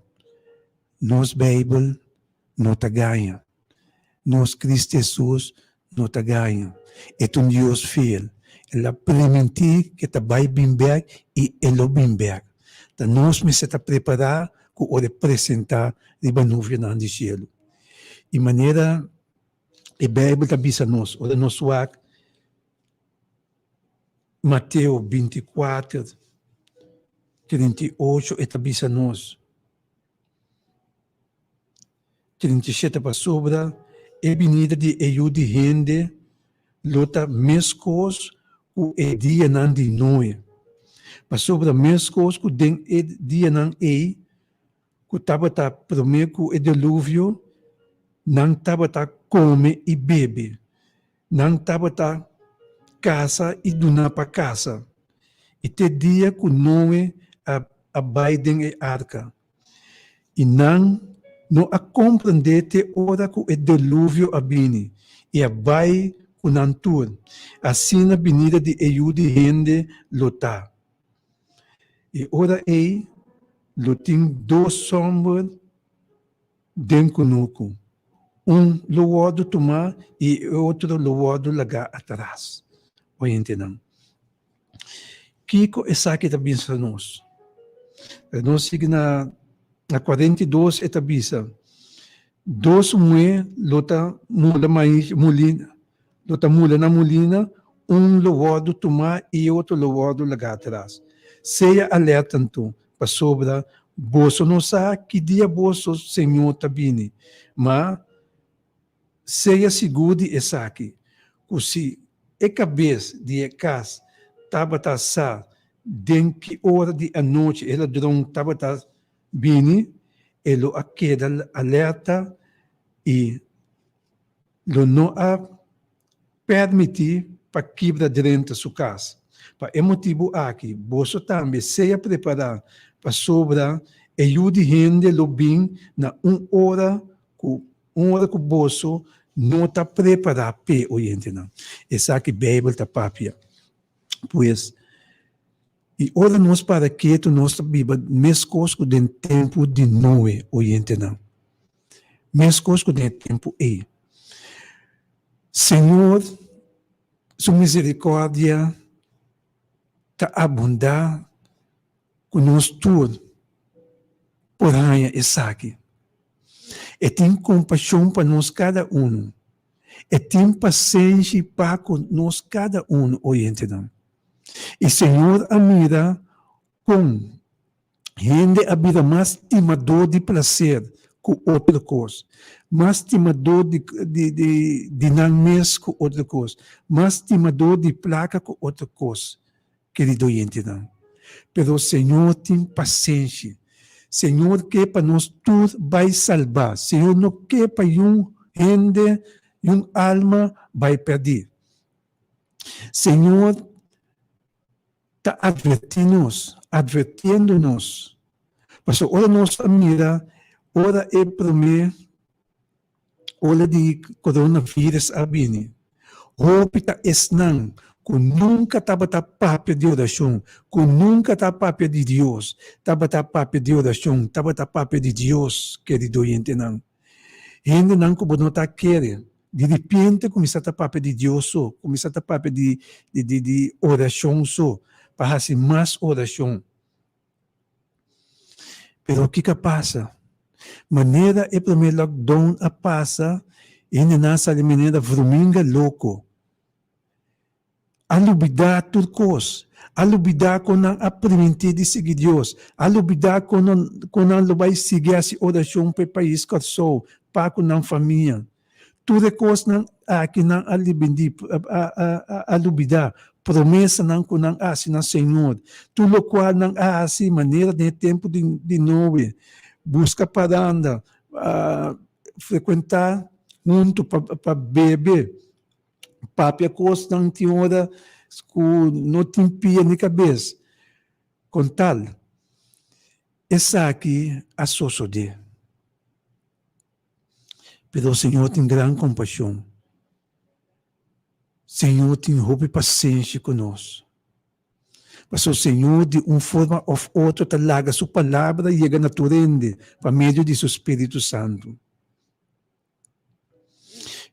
nos Beibel no ta gaña. Nos Kristu Hesus no ta gaña. E ta un Dios fiel. El a primintí ku e ta bai bin bèk i e lo bin bèk. Ta nos mester ta prepará ku ora e presentá riba nuvianan di shelu. I manera e Beibel ta bisa nos, ora nos wak Mateo 24, 38 e ta bisa nos, 37 pasobra e binida di e Yu di hende lo ta meskos ku e dianan di Noe. Pasobra meskos ku den e dianan ei ku tabata promé ku e deluvio, nan tabata kome i bebe, nan tabata kasa i duna pa kasa, i te dia ku Noe a bai den e arka. I nan no a komprendé te ora ku e deluvio a bini i a bai ku nan tur. Asina binida di e Yu di hende lo ta. E ora ei lo tin dos hòmber den kunuku, un lo wòrdu tumá i e otro lo wòrdu lagá atras. Oyentenan, kiko esaki ta bisa nos? Nos sigui na 42 e ta bisa, Dos muhé lo ta mula maishi, mulina, lo ta mula na mulina, un lo wòrdu tumá i e otro lo wòrdu lagá atras. Sea alerta anto, pasobra boso no sa ki dia boso Señor ta bini. Ma sea sigur di esaki, ku si e kabes di e kas tabata sa den ki ora di anochi e ladron tabata bini, e lo a keda alerta i lo no a permití pa kibra drenta su kas. Pa e motibu aki, boso tambe sea prepará, pasobra e Yu di hende lo bin na un ora ku un ora ku boso no ta prepará p'e. Oyentenan, esaki Beibel ta papia. Pues, i ora nos para ketu nos ta biba meskos ku den tempu di Noe, oyentenan. Meskos ku den e tempu ei. Señor su miserikòrdia ta abundá ku nos tur por haña esaki. E tin kompashon pa nos kada unu. E tin pasenshi pa ku nos kada unu, oyentenan. I Señor a mira kon hende a bira mas stimadó di plaser ku otro kos, mas stimadó di di di di nan mes ku otro kos, mas stimadó di plaka ku otro kos, kerido oyentenan. Pero Señor tin pasenshi. Señor ke pa nos tur bai salbá. Señor no ke pa yun hende, yun alma bai pèrdí. Señor ta advertí nos, advertiendo nos. Pasobra ora nos a mira, ora e promé ola di coronavirus a bini, hopi ta esnan ku nunka tabata papia di orashon, ku nunka ta papia di Dios, tabata papia di orashon, tabata papia di Dios, kerido oyentenan. Hendenan ku bo no ta kere, di ripiente kuminsá ta papia di Dios so, kuminsá ta papia di di di orashon so, pa hasi mas orashon. Pero kiko a pasa? Manera e promé lockdown a pasa, hendenan a sali manera vruminga loko. A lubidá tur kos. A lubidá kon nan a primintí di sigui Dios. A lubidá kon nan kon nan lo bai sigui hasi orashon pa e pais Kòrsou, pa ku nan famia. Tur e kosnan aki nan a libindí, a lubidá promesanan ku nan a hasi na Señor, tur lokual nan a hasi manera den e tempu di Noe, buska paranda, frekuentá huntu pa bebe, papia kosnan tin ora ku no tin pia ni kabes. Kon tal esaki a sosodé? Pero Señor tin gran compasion. Señor tin hopi pasenshi ku nos. Pasobra Señor di un forma òf otro ta laga su palabra yega na tur hende pa medio di su Spiritu Santu.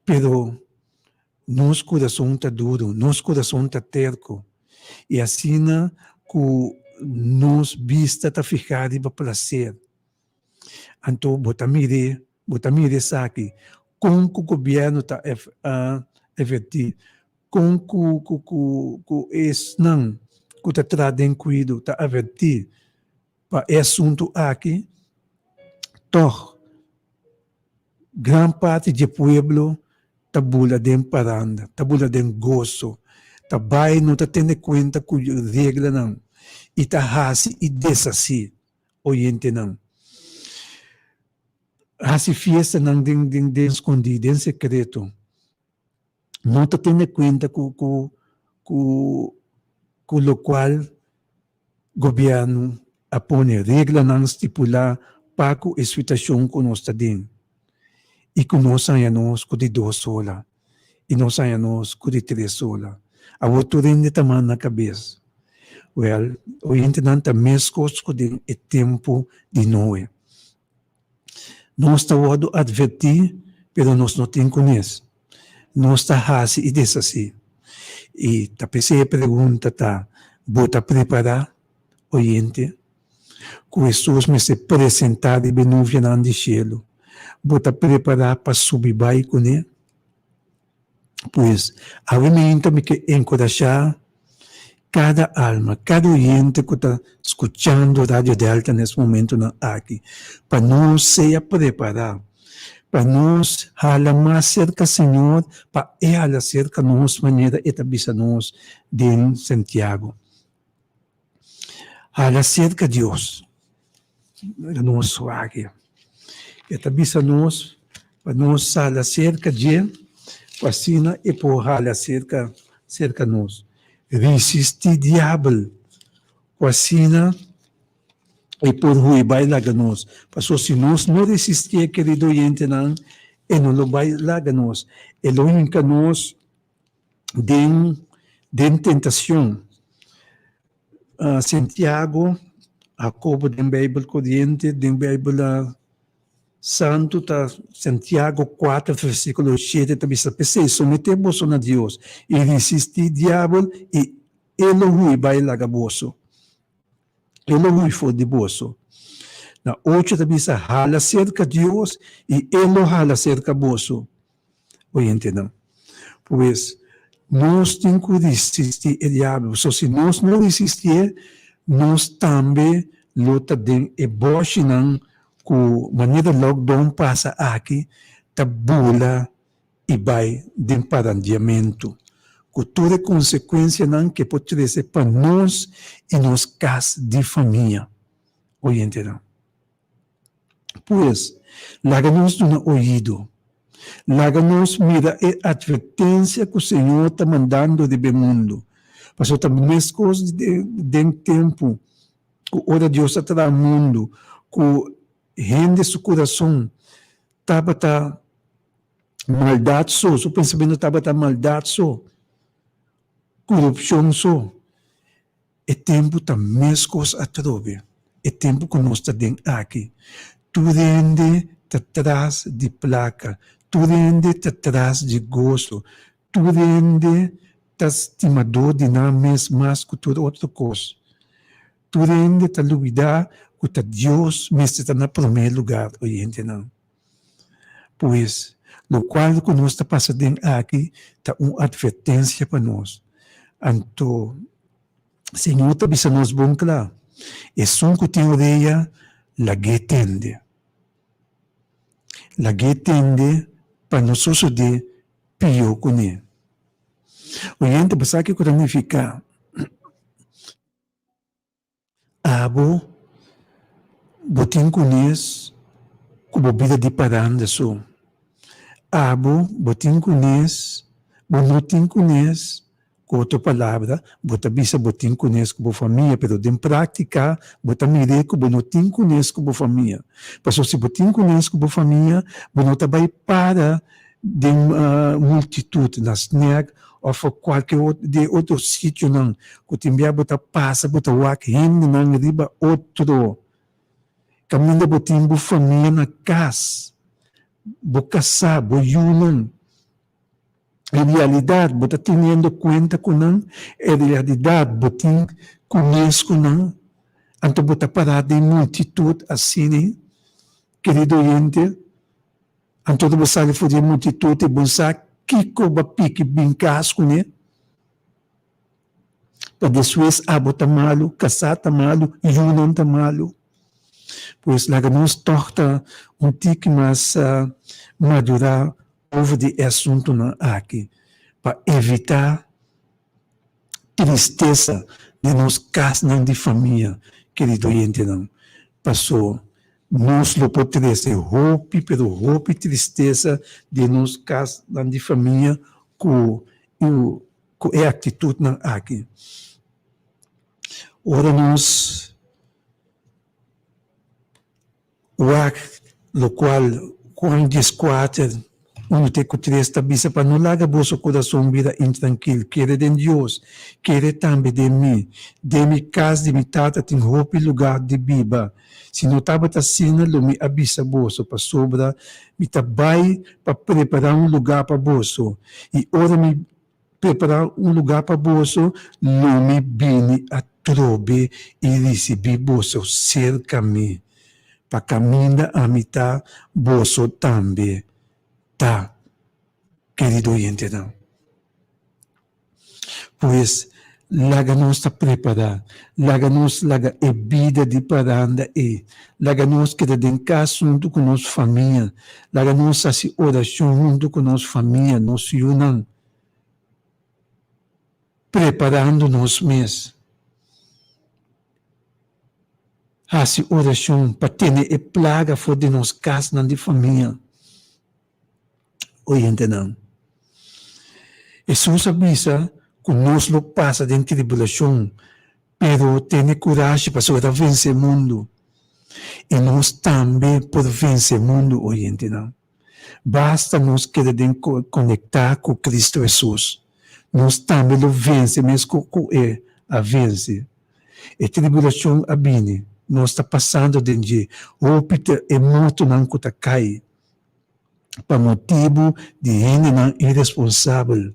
Pero nos kurason ta duru, nos kurason ta terko, i asina ku nos bista ta fihá riba plaser. Anto bo ta mir'é, bo ta mira esaki, kon ku gobièrnu ta avertí, kon ku ku esnan ku ta traha den kuido ta avertí pa e asuntu aki, tòg gran parti dje pueblo ta bula den paranda, ta bula den goso, ta bai no ta tene kuenta ku reglanan i ta hasi i deshasí. Oyentenan. Hasi fiestanan den den den skondí, den sekreto. No ta tene kuenta ku ku ku ku lokual gobièrnu a pone, reglanan stipulá pa ku e situashon ku nos ta den i ku nos haña nos ku di dos ola. i nos haña nos ku di tres ola. Awor tur hende ta manda kabes. Wèl, oyentenan ta meskos ku den e tempu di Noe. Nos ta wòrdu atvertí, pero nos no tin kunes. Nos ta hasi i deshasí. I ta p'esei e pregunta ta, Bo ta prepará, oyente? Ku Hesus mester presentá riba e nuvianan di shelu. Bo ta prepará pa subi bai kuné? Pues, awe mainta mi ke enkurashá kada alma, kada oyente ku ta skuchando Radio Delta na es momentunan aki, pa nos sea prepará, pa nos hala mas serka Señor, pa E hala serka nos manera E ta bisa nos den Santiago. Hala serka Dios, nos wak. E ta bisa nos pa nos hala serka dje, pa asina e por hala serka serka nos. Risistí diabel, ku asina e por hui bai laga nos. Pasobra si nos no risistié, kerido oyentenan, e no lo bai laga nos. E lo hinka nos den den tentacion. Santiago, Jacobo den Bijbel Coriente, den Bijbel Santo ta Santiago 4 versiculo 7 ta bisa, P'esei somete boso na Dios i risisti diabel i e lo hui bai laga boso. E lo hui for di boso. Na ocho ta bisa, Hala serka Dios i e lo hala serka boso. Oyentenan. Pues, nos tin ku risistí e diabel. So, si nos no risistié, nos tambe lo ta den e bòshinan ku manera lockdown pasa aki ta bula i bai den parandiamentu, ku tur e konsekuensianan ke por trese pa nos i nos kas di famia. Oyentenan. Pues, laga nos duna oido. Laga nos mira e atvertensia ku Señor ta mandando riba e mundu. Pasobra ta meskos den tempu ku ora Dios a traha mundu, ku hende su kurason tabata maldat so, su pensamentu tabata maldat so, korupshon so. E tempu ta meskos atrobe, e tempu ku nos ta den aki. Tur hende ta tras di plaka, tur hende ta tras di goso, tur hende ta stimadó di nan mes mas ku tur otro kos. Tur hende ta lubidá ku ta Dios mester ta na promé lugar, oyentenan. Pues, lokual ku nos ta pasa den aki ta un atvertensia pa nos. Anto, Señor ta bisa nos bon kla, Esun ku tin orea, lag'é tende. Lag'é tende pa no sosodé pió kuné. Oyente, bo sa kiko ta nifiká? Abo bo tin kunes ku bo bida di paranda so. Abo bo tin kunes, bo no tin kunes, ku otro palabra, bo ta bisa bo tin kunes ku bo famia, pero den práktika bo ta mir'é ku bo no tin kunes ku bo famia. Pasobra si bo tin kunes ku bo famia, bo no ta bai para. den multitut na snack òf kualke di e otro sitionan ku tin bia bo ta pasa bo ta wak hendenan riba otro. Kaminda bo tin bo famia na kas, bo kasá, bo yunan. En realidat bo ta teniendo kuenta ku nan? En realidat bo tin kunes ku nan? Anto bo ta pará den multitut asina, kerido oyente? Anto bo sali for di e multitut i bo sa kiko bo a piki bin kas kuné? Pa despues abo ta malu, kasá ta malu, yunan ta malu. Pues laga nos tòg ta un tiki mas madurá over di e asuntunan aki pa evitá tristesa den nos kasnan di famia, kerido oyentenan. Paso nos lo por trese hopi pero hopi tristesa den nos kasnan di famia ku ku e aktitutnan aki. Ora nos wak lokual Juan dieskuater, unu te ku tres ta bisa pa no laga boso kurason bira intrankil, kere den Dios, kere tambe den mi. Den mi kas di mi Tata tin hopi lugá di biba. Si no tabata asina lo mi a bisa boso, pasobra mi ta bai pa prepará un lugá pa boso. I ora mi prepará un lugá pa boso, lo mi bini atrobe i risibí boso serka mi, pa kaminda ami ta, boso tambe ta. Kerido oyentenan, pues laga nos ta prepará, laga nos laga e bida di paranda ei, laga nos keda den kas huntu ku nos famia, laga nos hasi orashon huntu ku nos famia, nos yunan, preparando nos mes, hasi orashon pa tene e plaga for di nos kasnan di famia. Oyentenan, Hesus a bisa ku nos lo pasa den tribulashon, pero tene kurashi pasobra e ta vense e mundu. I nos tambe por vense e mundu, oyentenan. Basta nos keda den konektá ku Kristu Hesus, nos tambe lo vense meskos ku e a vense. E tribulashon a bini, nos ta pasando den dje, hopi ta e mortonan ku ta kai. pa motibu di hendenan iresponsabel,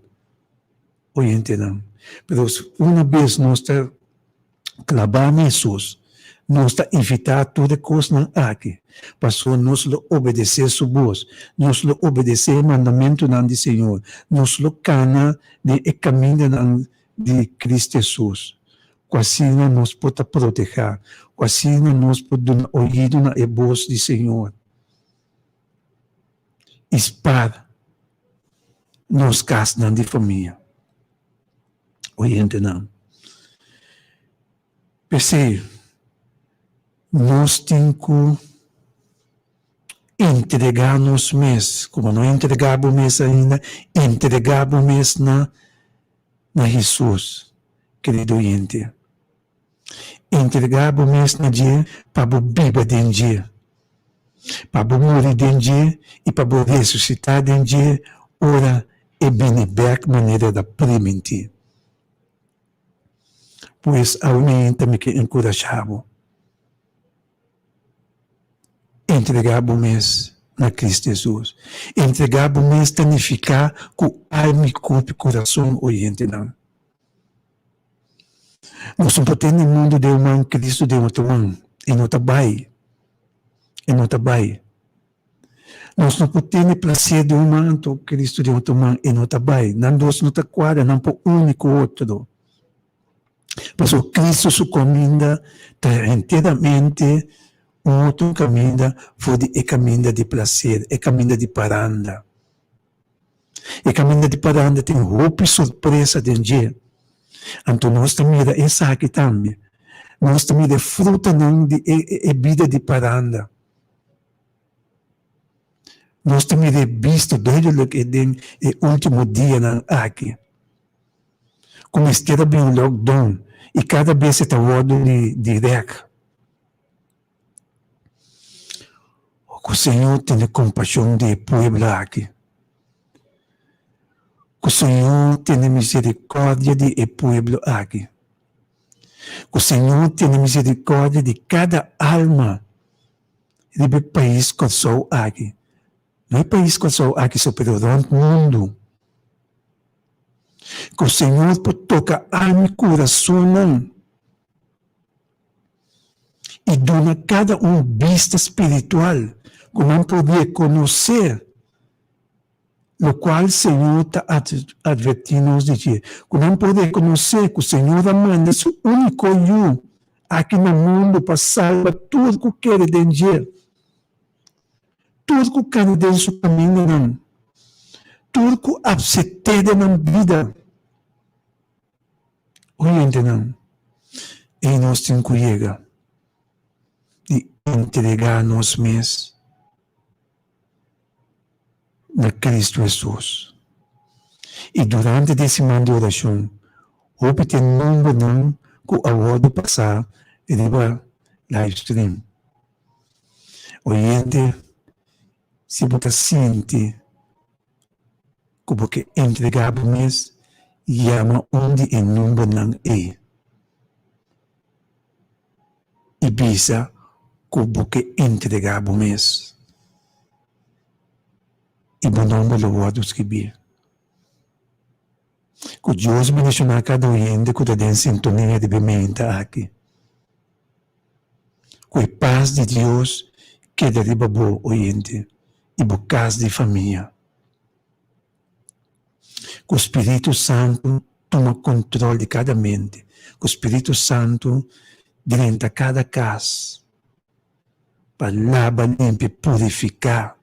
oyentenan. Pero una bes nos ta klabá na Hesus, nos ta evitá tur e kosnan aki, pasobra nos lo obedesé su bos, nos lo obedesé e mandamentunan di Señor, nos lo kana den e kamindanan di Cristo Hesus, ku asina nos por ta protehá, ku asina nos por duna oido na e bos di Señor. I spar nos kasnan di famia. Oyentenan, p'esei nos tin ku entregá nos mes, ku bo no entregá bo mes ainda, entregá bo mes na na Hesus, kerido oyente. Entregá bo mes na dje pa bo biba den dje, pa bo muri den dje i pa bo resusitá den dje ora e bini bèk manera el a primintí. Pues awe mi ke enkurashá bo. Entregá bo mes na Cristo Hesus. Entregá bo mes ta nifiká ku alma i kurpu i kurason, oyentenan. Nos no por tene mundu den un man, Cristo den otro man. E no ta bai. E no ta bai. Nos no por tene placer den un man anto Cristo den otro man. E no ta bai. Nan dos no ta cuadra, nan por uni cu otro. Pasobra Cristo su caminda ta enteramente un otro caminda for di e caminda di placer, e caminda di paranda. E kaminda di paranda tin hopi sorpresa den dje. Anto nos ta mira esaki tambe. Nos ta mira e frutanan di e bida di paranda. Nos ta mira e bista duidelijk e den e ultimo dianan aki. Ku mester a bin lockdown i kada bes e ta wòrdu di rèk. Ku Señor tene kompashon di e pueblo aki. Ku Señor tene miserikòrdia di e pueblo aki. Ku Señor tene miserikòrdia di kada alma riba e pais Kòrsou aki. No e pais Kòrsou aki so pero rònt mundu. Ku Señor por toka alma i kurasonnan i duna kada un bista spiritual ku nan por rekonosé lokual Señor ta atvertí nos di dje, ku nan por rekonosé ku Señor a manda su úniko Yu aki na mundu pa salba tur ku kere den dje, tur ku kana den su kamindanan, tur ku apsept'é den nan bida. Oyentenan, ei nos tin ku yega di entregá nos mes na Cristo Hesus. I durante di e siman di orashon, hopi ta e nombernan ku a wòrdu pasá riba livestream. Oyente, si bo ta sinti ku bo ke entregá bo mes, yama un di e nombernan ei i bisa ku bo ke entregá bo mes. I bo nomber lo wòrdu skibí. Ku Dios bendishoná kada un hende ku ta den sintonia di bimenta aki. Ku e pas di Dios keda riba bo, oyente, i bo kas di famia. Ku Spiritu Santu tuma kontrol di kada mente. Ku Spiritu Santu drenta kada kas pa laba, limpia, purifiká,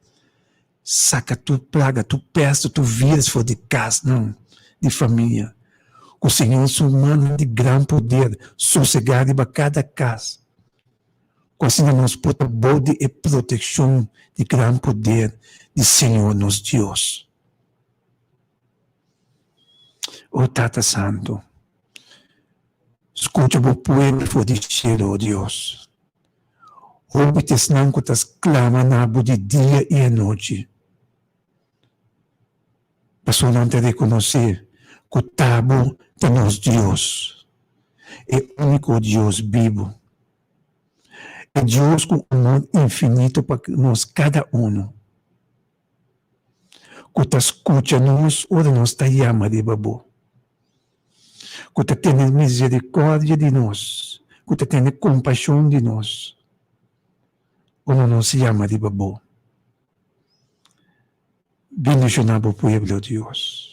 saka tur plaga, tur pèste, tur vírus for di kasnan di famia. Ku Señor su mannan di gran poder sosegá riba kada kas. Ku asina nos por ta bou di e protekshon di gran poder di Señor nos Dios. O Tata Santu, skucha bo pueblo for di shelu, o Dios. Hopi ta esnan ku ta sklama na bo di dia i anochi, pasobra nan ta rekonosé ku ta bo ta nos Dios, e úniko Dios bibu, e Dios ku amor infinito pa nos kada unu. Ku ta skucha nos ora nos ta yama riba bo, ku ta tene miserikòrdia di nos, ku ta tene kompashon di nos ora nos yama riba bo. Bendishoná bo pueblo, Dios.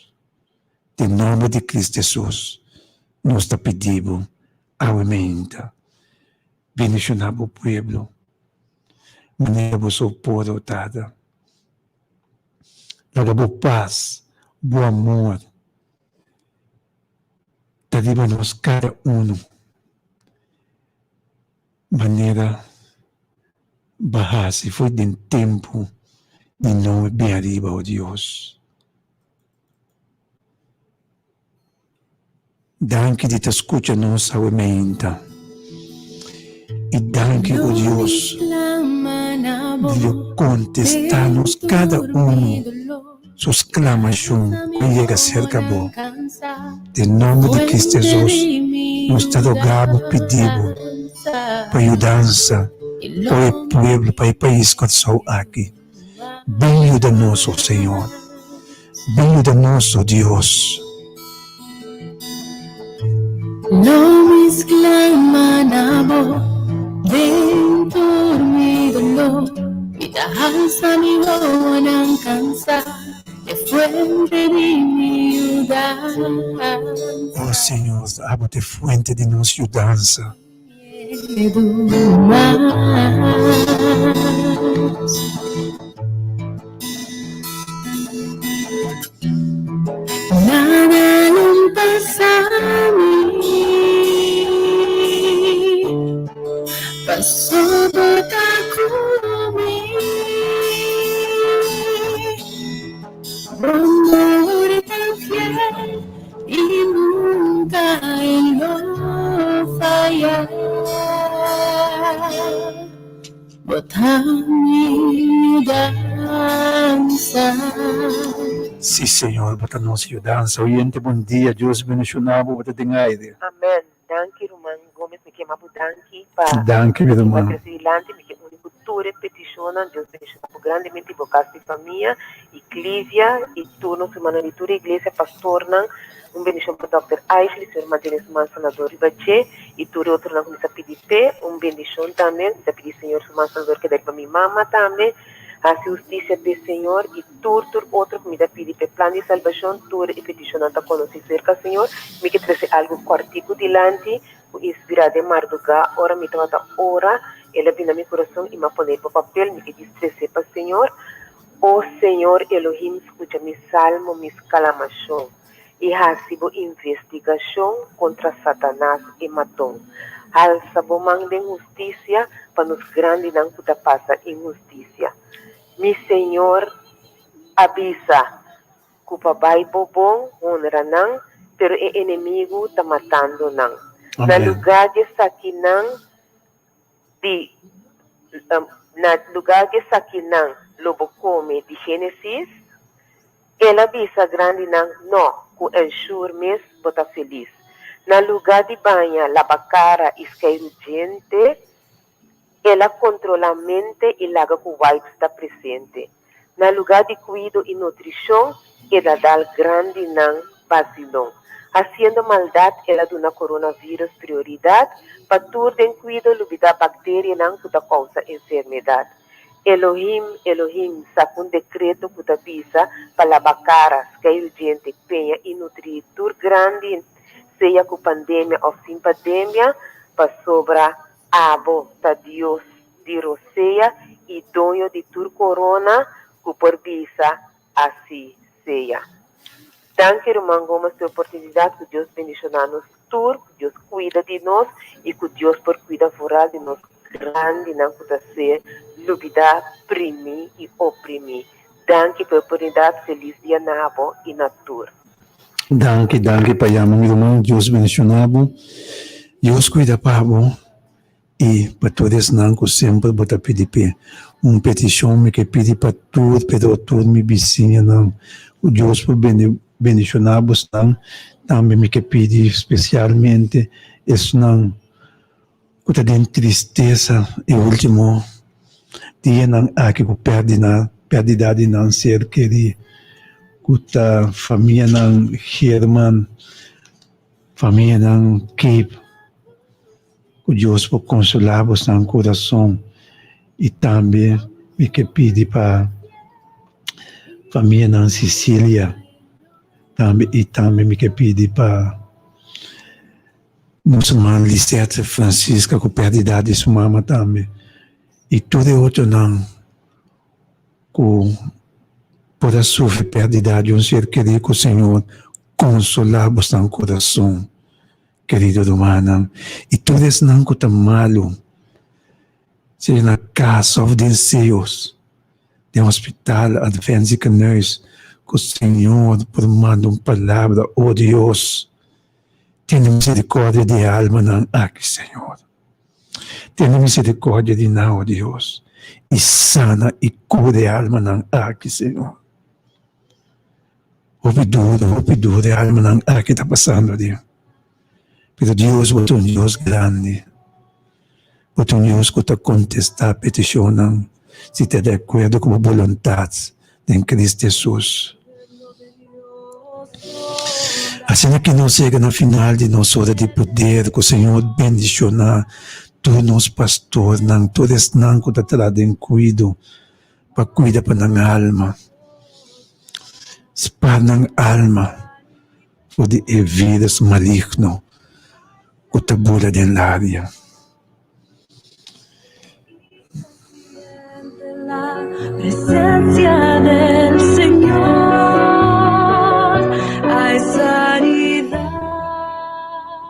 Den nòmber di Cristo Hesus nos ta pidi bo awe meinta. Bendishoná bo pueblo. Manera bo so por, o Tata. Laga bo pas, bo amor ta riba nos kada unu. Manera bo a hasi for den tempu di Noe bin ariba, o Dios. Danki di ta skucha nos awe meinta. I danki, o Dios, di lo kontestá nos kada unu su sklamashon ku a yega serka bo. Den nòmber di Cristo Hesus nos ta rogá bo, pidí bo pa yudansa pa e pueblo, pa e pais Kòrsou aki. Bin yuda nos, o Señor. Bin yuda nos, o Dios. Lo mi sclama na bo den tur mi dolor. Mi ta alsa mi wowonan cansa e fuente di mi yudansa. O Señor, abo ta e fuente di nos yudansa. I nunka e lo faya. Bo ta mi yudansa. Si Señor bo ta nos yudansa. Oyente bon dia Dios bendiciona bo bo ta den aire. Amen danki ruman Gomez mi ke ma bo danki pa Danki mi bo ruman. trese dilanti mi ke uni ku tur e peticionnan Dios bendiciona bo grandemente bo kas di famia y Clivia y tur nos rumannan di tur e iglesia pastornan un bendicion pa Dòkter Ashley Señor mantene su man sanador riba dje y tur e otronan ku mi sa pidi p'e un bendicion tambe mi ta pidi Señor su man sanador keda riba mi mama tambe hasi husticia p'e Señor y Tur tur otro ku mi ta pidi p'e plan di salbashon, tur e petishonnan ta konosí serka Señor. Mi ke trese algu kòrtiku dilanti ku inspirá den mardugá ora mi tabata ora, el a bini na mi kurason i mi a pone riba papel, mi ke djis trese pa Señor. O Señor Elohim, skucha mi salmo, mi sklamashon, i hasi bo investigashon kontra Satanas e maton. Halsa bo man den hustisia pa nos grandinan ku ta pasa inhustisia. Mi Señor a bisa ku pa bai bo bon honra nan, pero e enemigu ta matando nan. Na lugá di esakinan di na lugá di esakinan lo bo kome di Génesis, El a bisa grandinan no, ku ensure mes bo ta felis. Na lugá di baña, laba kara i skeiru djente, El a kontrolá mente i laga ku wipes ta presente. Na lugá di kuido i nutrishon, el a dal grandinan basilon. Hasiendo maldat, el a duna coronavirus prioridat pa tur den kuido lubidá bakterianan ku ta kousa enfermedat. Elohim, Elohim, saka un dekreto ku ta bisa pa laba kara, skeiru djente, peña i nutrí tur grandi, sea ku pandemia òf sin pandemia, pasobra Abo ta Dios di rosea i doño di tur korona ku por bisa asi sea. Danki ruman Gomez p'e oportunidat ku Dios bendishoná nos tur, ku Dios kuida di nos i ku Dios por kuida vooral di nos grandinan ku ta ser lubidá, primí i oprimí. Danki p'e oportunidat, felis dia na abo i na tur. Danki danki pa yama mi ruman Dios bendiciona bo Dios cuida pa bo y pa tur esnan cu semper bo ta pidi p'e un peticion mi ke pidi pa tur pero tur mi bisiñanan cu Dios por bendiciona bosnan tambe mi ke pidi specialmente esnan cu ta den tristesa e ultimo dianan aki cu perdida di nan ser keri cu ta famianan Geerman, famianan Cape, cu Dios por consola bosnan curason y tambe mi ke pidi pa famianan Cecilia tambe y tambe mi ke pidi pa. Nos ruman Lisette Francisca ku pèrdida di su mama tambe i tur e otronan ku por a sufri pèrdida di un ser kerí ku Señor konsolá bosnan kurason kerido rumannan i tur esnan ku ta malu sea na kas òf den seos den hospital Advent Ziekenhuis ku Señor por manda un palabra o Dios. Tene misericordia di e almanan aki, Señor. Tene misericordia di nan, o Dios, i sana i cura e almanan aki, Señor. Hopi duro, hopi duro e almanan aki ta pasando aden. Pero Dios, bo ta un Dios grandi. Bo ta un Dios cu ta contesta peticionnan si ta di acuerdo cu bo boluntad den Cristo Jesus. Asina ki nos yega na final di nos ora di poder, cu Señor bendiciona tur nos pastornan, tur esnan cu ta traha den cuido pa cuida pa nan alma, spar nan alma for di e virus maligno cu ta bula den laria.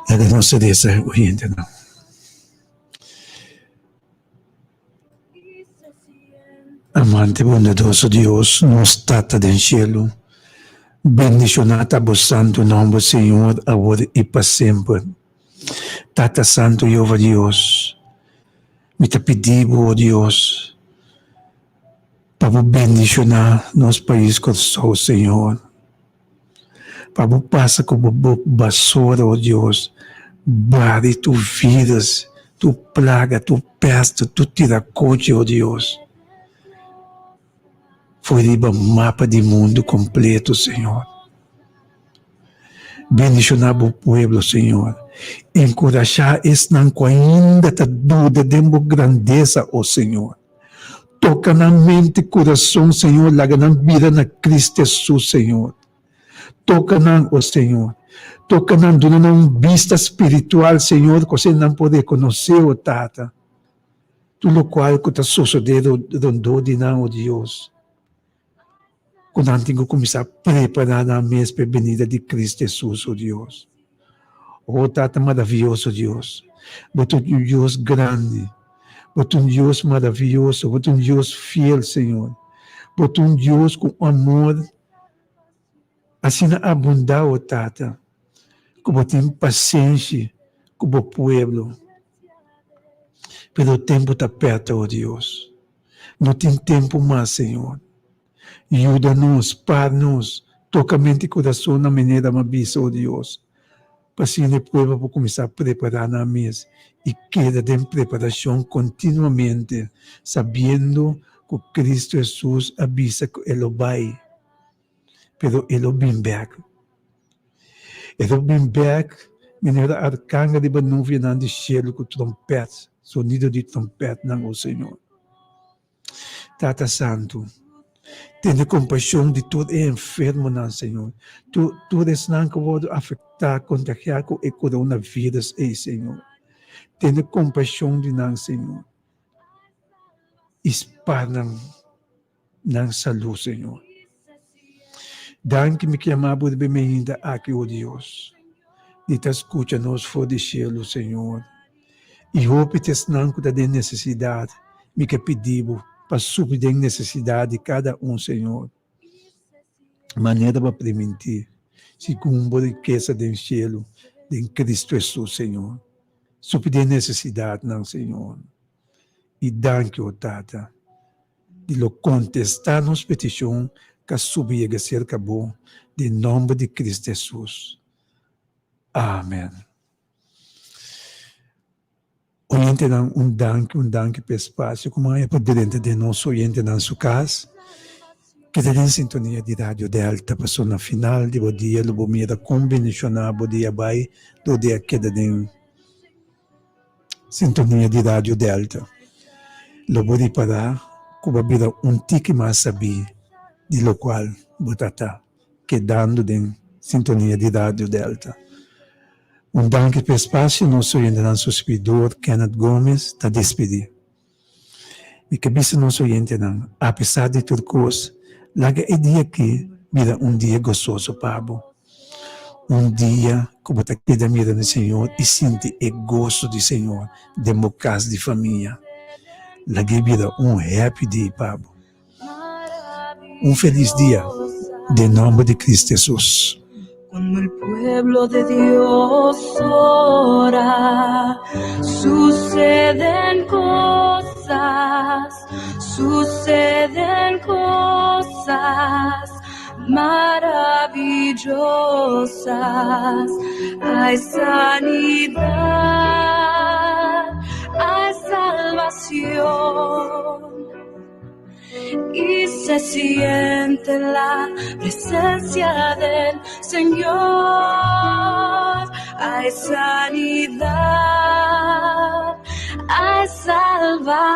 Laga nos reza oyentenan. Amante bondadoso Dios, nos Tata den cielo, bendiciona ta bo santo nomber Señor awor y pa semper. Tata Santo Jehová Dios, mi ta pidi bo, o Dios, pa. bo bendishoná nos pais Kòrsou, Señor. Pa bo pasa ku bo basora, o Dios, bari tur vírus, tur plaga, tur pèste, tur tirakochi, o Dios, for riba mapa di mundu kompleto, Señor. Bendishoná bo pueblo, Señor. Enkurashá esnan ku ainda ta duda den bo grandesa, o Señor. Toka nan mente i kurason, Señor, laga nan bira na Cristo Hesus, Señor. Toka nan, o Señor. Toka nan, duna nan un bista spiritual, Señor, ku asina nan por rekonosé, o Tata, tur lokual ku ta sosodé rondó di nan, o Dios. Ku nan tin ku kuminsá prepará nan mes pa e benida di Cristo Hesus, o Dios. O Tata maravioso Dios, bo ta un Dios grandi, bo ta un Dios maravioso, bo ta un Dios fiel, Señor. Bo ta un Dios ku un amor asina abundá, o Tata, ku bo tin pasenshi ku bo pueblo. Pero tempu ta pèta, o Dios. No tin tempu mas, Señor. Yuda nos, par nos, toka mente i kurason na manera m'a bisa, o Dios, pa asina e pueblo por kuminsá prepará nan mes i keda den preparashon kontinuamente, sabiendo ku Kristu Hesus a bisa ku e lo bai, pero e lo bin bèk. E lo bin bèk manera arkangel riba nubianan di shelu ku trompèt, sonido di trompètnan, o Señor. Tata Santu, tene kompashon di tur e enfermonan, Señor. Tur, tur esnan ku wòrdu afektá, kontagiá ku e koronavirus ei, Señor. Tene kompashon di nan, Señor. I spar nan, nan salú, Señor. Danki mi ke yama bo riba e mainta aki, o Dios, di ta skucha nos for di shelu, Señor. I hopi ta esnan ku ta den nesesidat, mi ke pidi bo pa supli den nesesidat di kada un, Señor. Manera bo a primintí, segun bo rikesa den shelu, den Kristu Hesus, Señor. Supli den nesesidatnan, Señor. I danki, o Tata, di lo kontestá nos petishon k'a subi yega serka bo, den nòmber di Kristu Hesus. Amen. Oyentenan un danki un danki pa e spasio ku maya pa drenta den nos oyentenan su kas. Keda den sintonia di Radio Delta pasobra na final di bo dia lo bo mira kon bendishoná bo dia bai dor di a keda den sintonia di Radio Delta. Lo bo ripará ku bo a bira un tiki mas sabí di lokual bo ta ta kedando den sintonia di Radio Delta. Un danki pa e spasio, nos oyentenan su sirbidor Kenneth Gomez ta despedí. Mi ke bisa nos oyentenan, apesar di tur kos, laga e dia aki bira un dia gososo pa bo. Un dia ku bo ta keda mira na Señor i sinti e goso di Señor den bo kas di famia. Lag'é bira un happy day pa bo. Un felis dia den nomber di Cristo Jesus. Cuando el pueblo de Dios ora, suceden cosas, suceden cosas maravillosas. Hay sanidad, hay salvación y se siente la presencia del Señor. Hay sanidad, hay salvación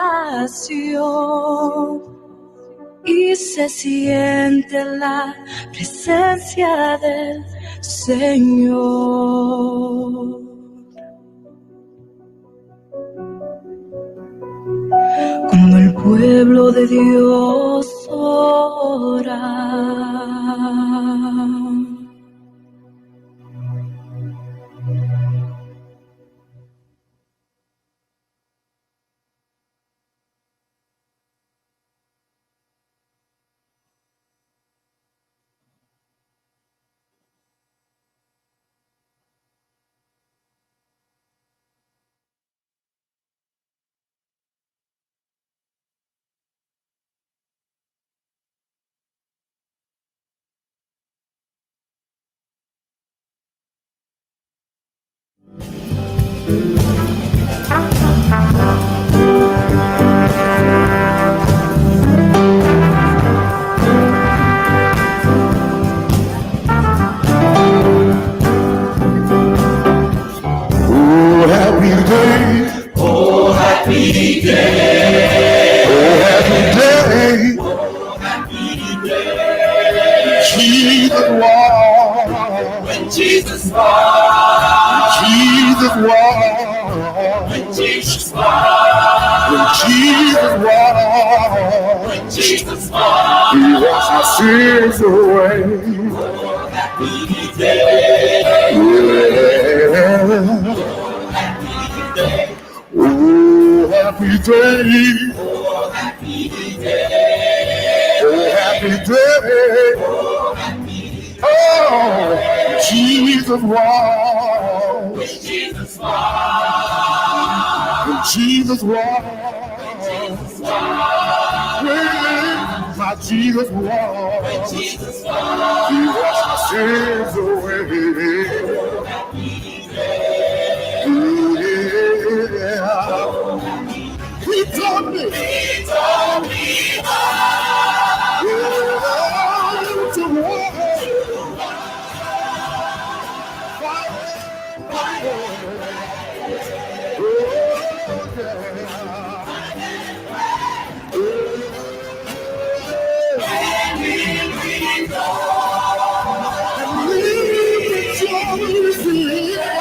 y se siente la presencia del Señor. Cuando el pueblo de Dios ora. Oh, happy day. Oh, happy day. Oh, happy day. Oh, happy day. Jesus walked. When Jesus walked. Jesus walked. When Jesus walked. When Jesus walked. When Jesus walked. He washed my sins away. Oh, happy day. Yeah. Oh, happy day. Oh, happy day. Oh, happy day. Oh, happy day. Oh, Jesus walked. Jesus walked. When Jesus walked. Jesus walked. When my Jesus walked. When Jesus walked. He washed my sins away. Oh, happy day. Yeah. He taught me. He taught me how to walk. Oh, yeah.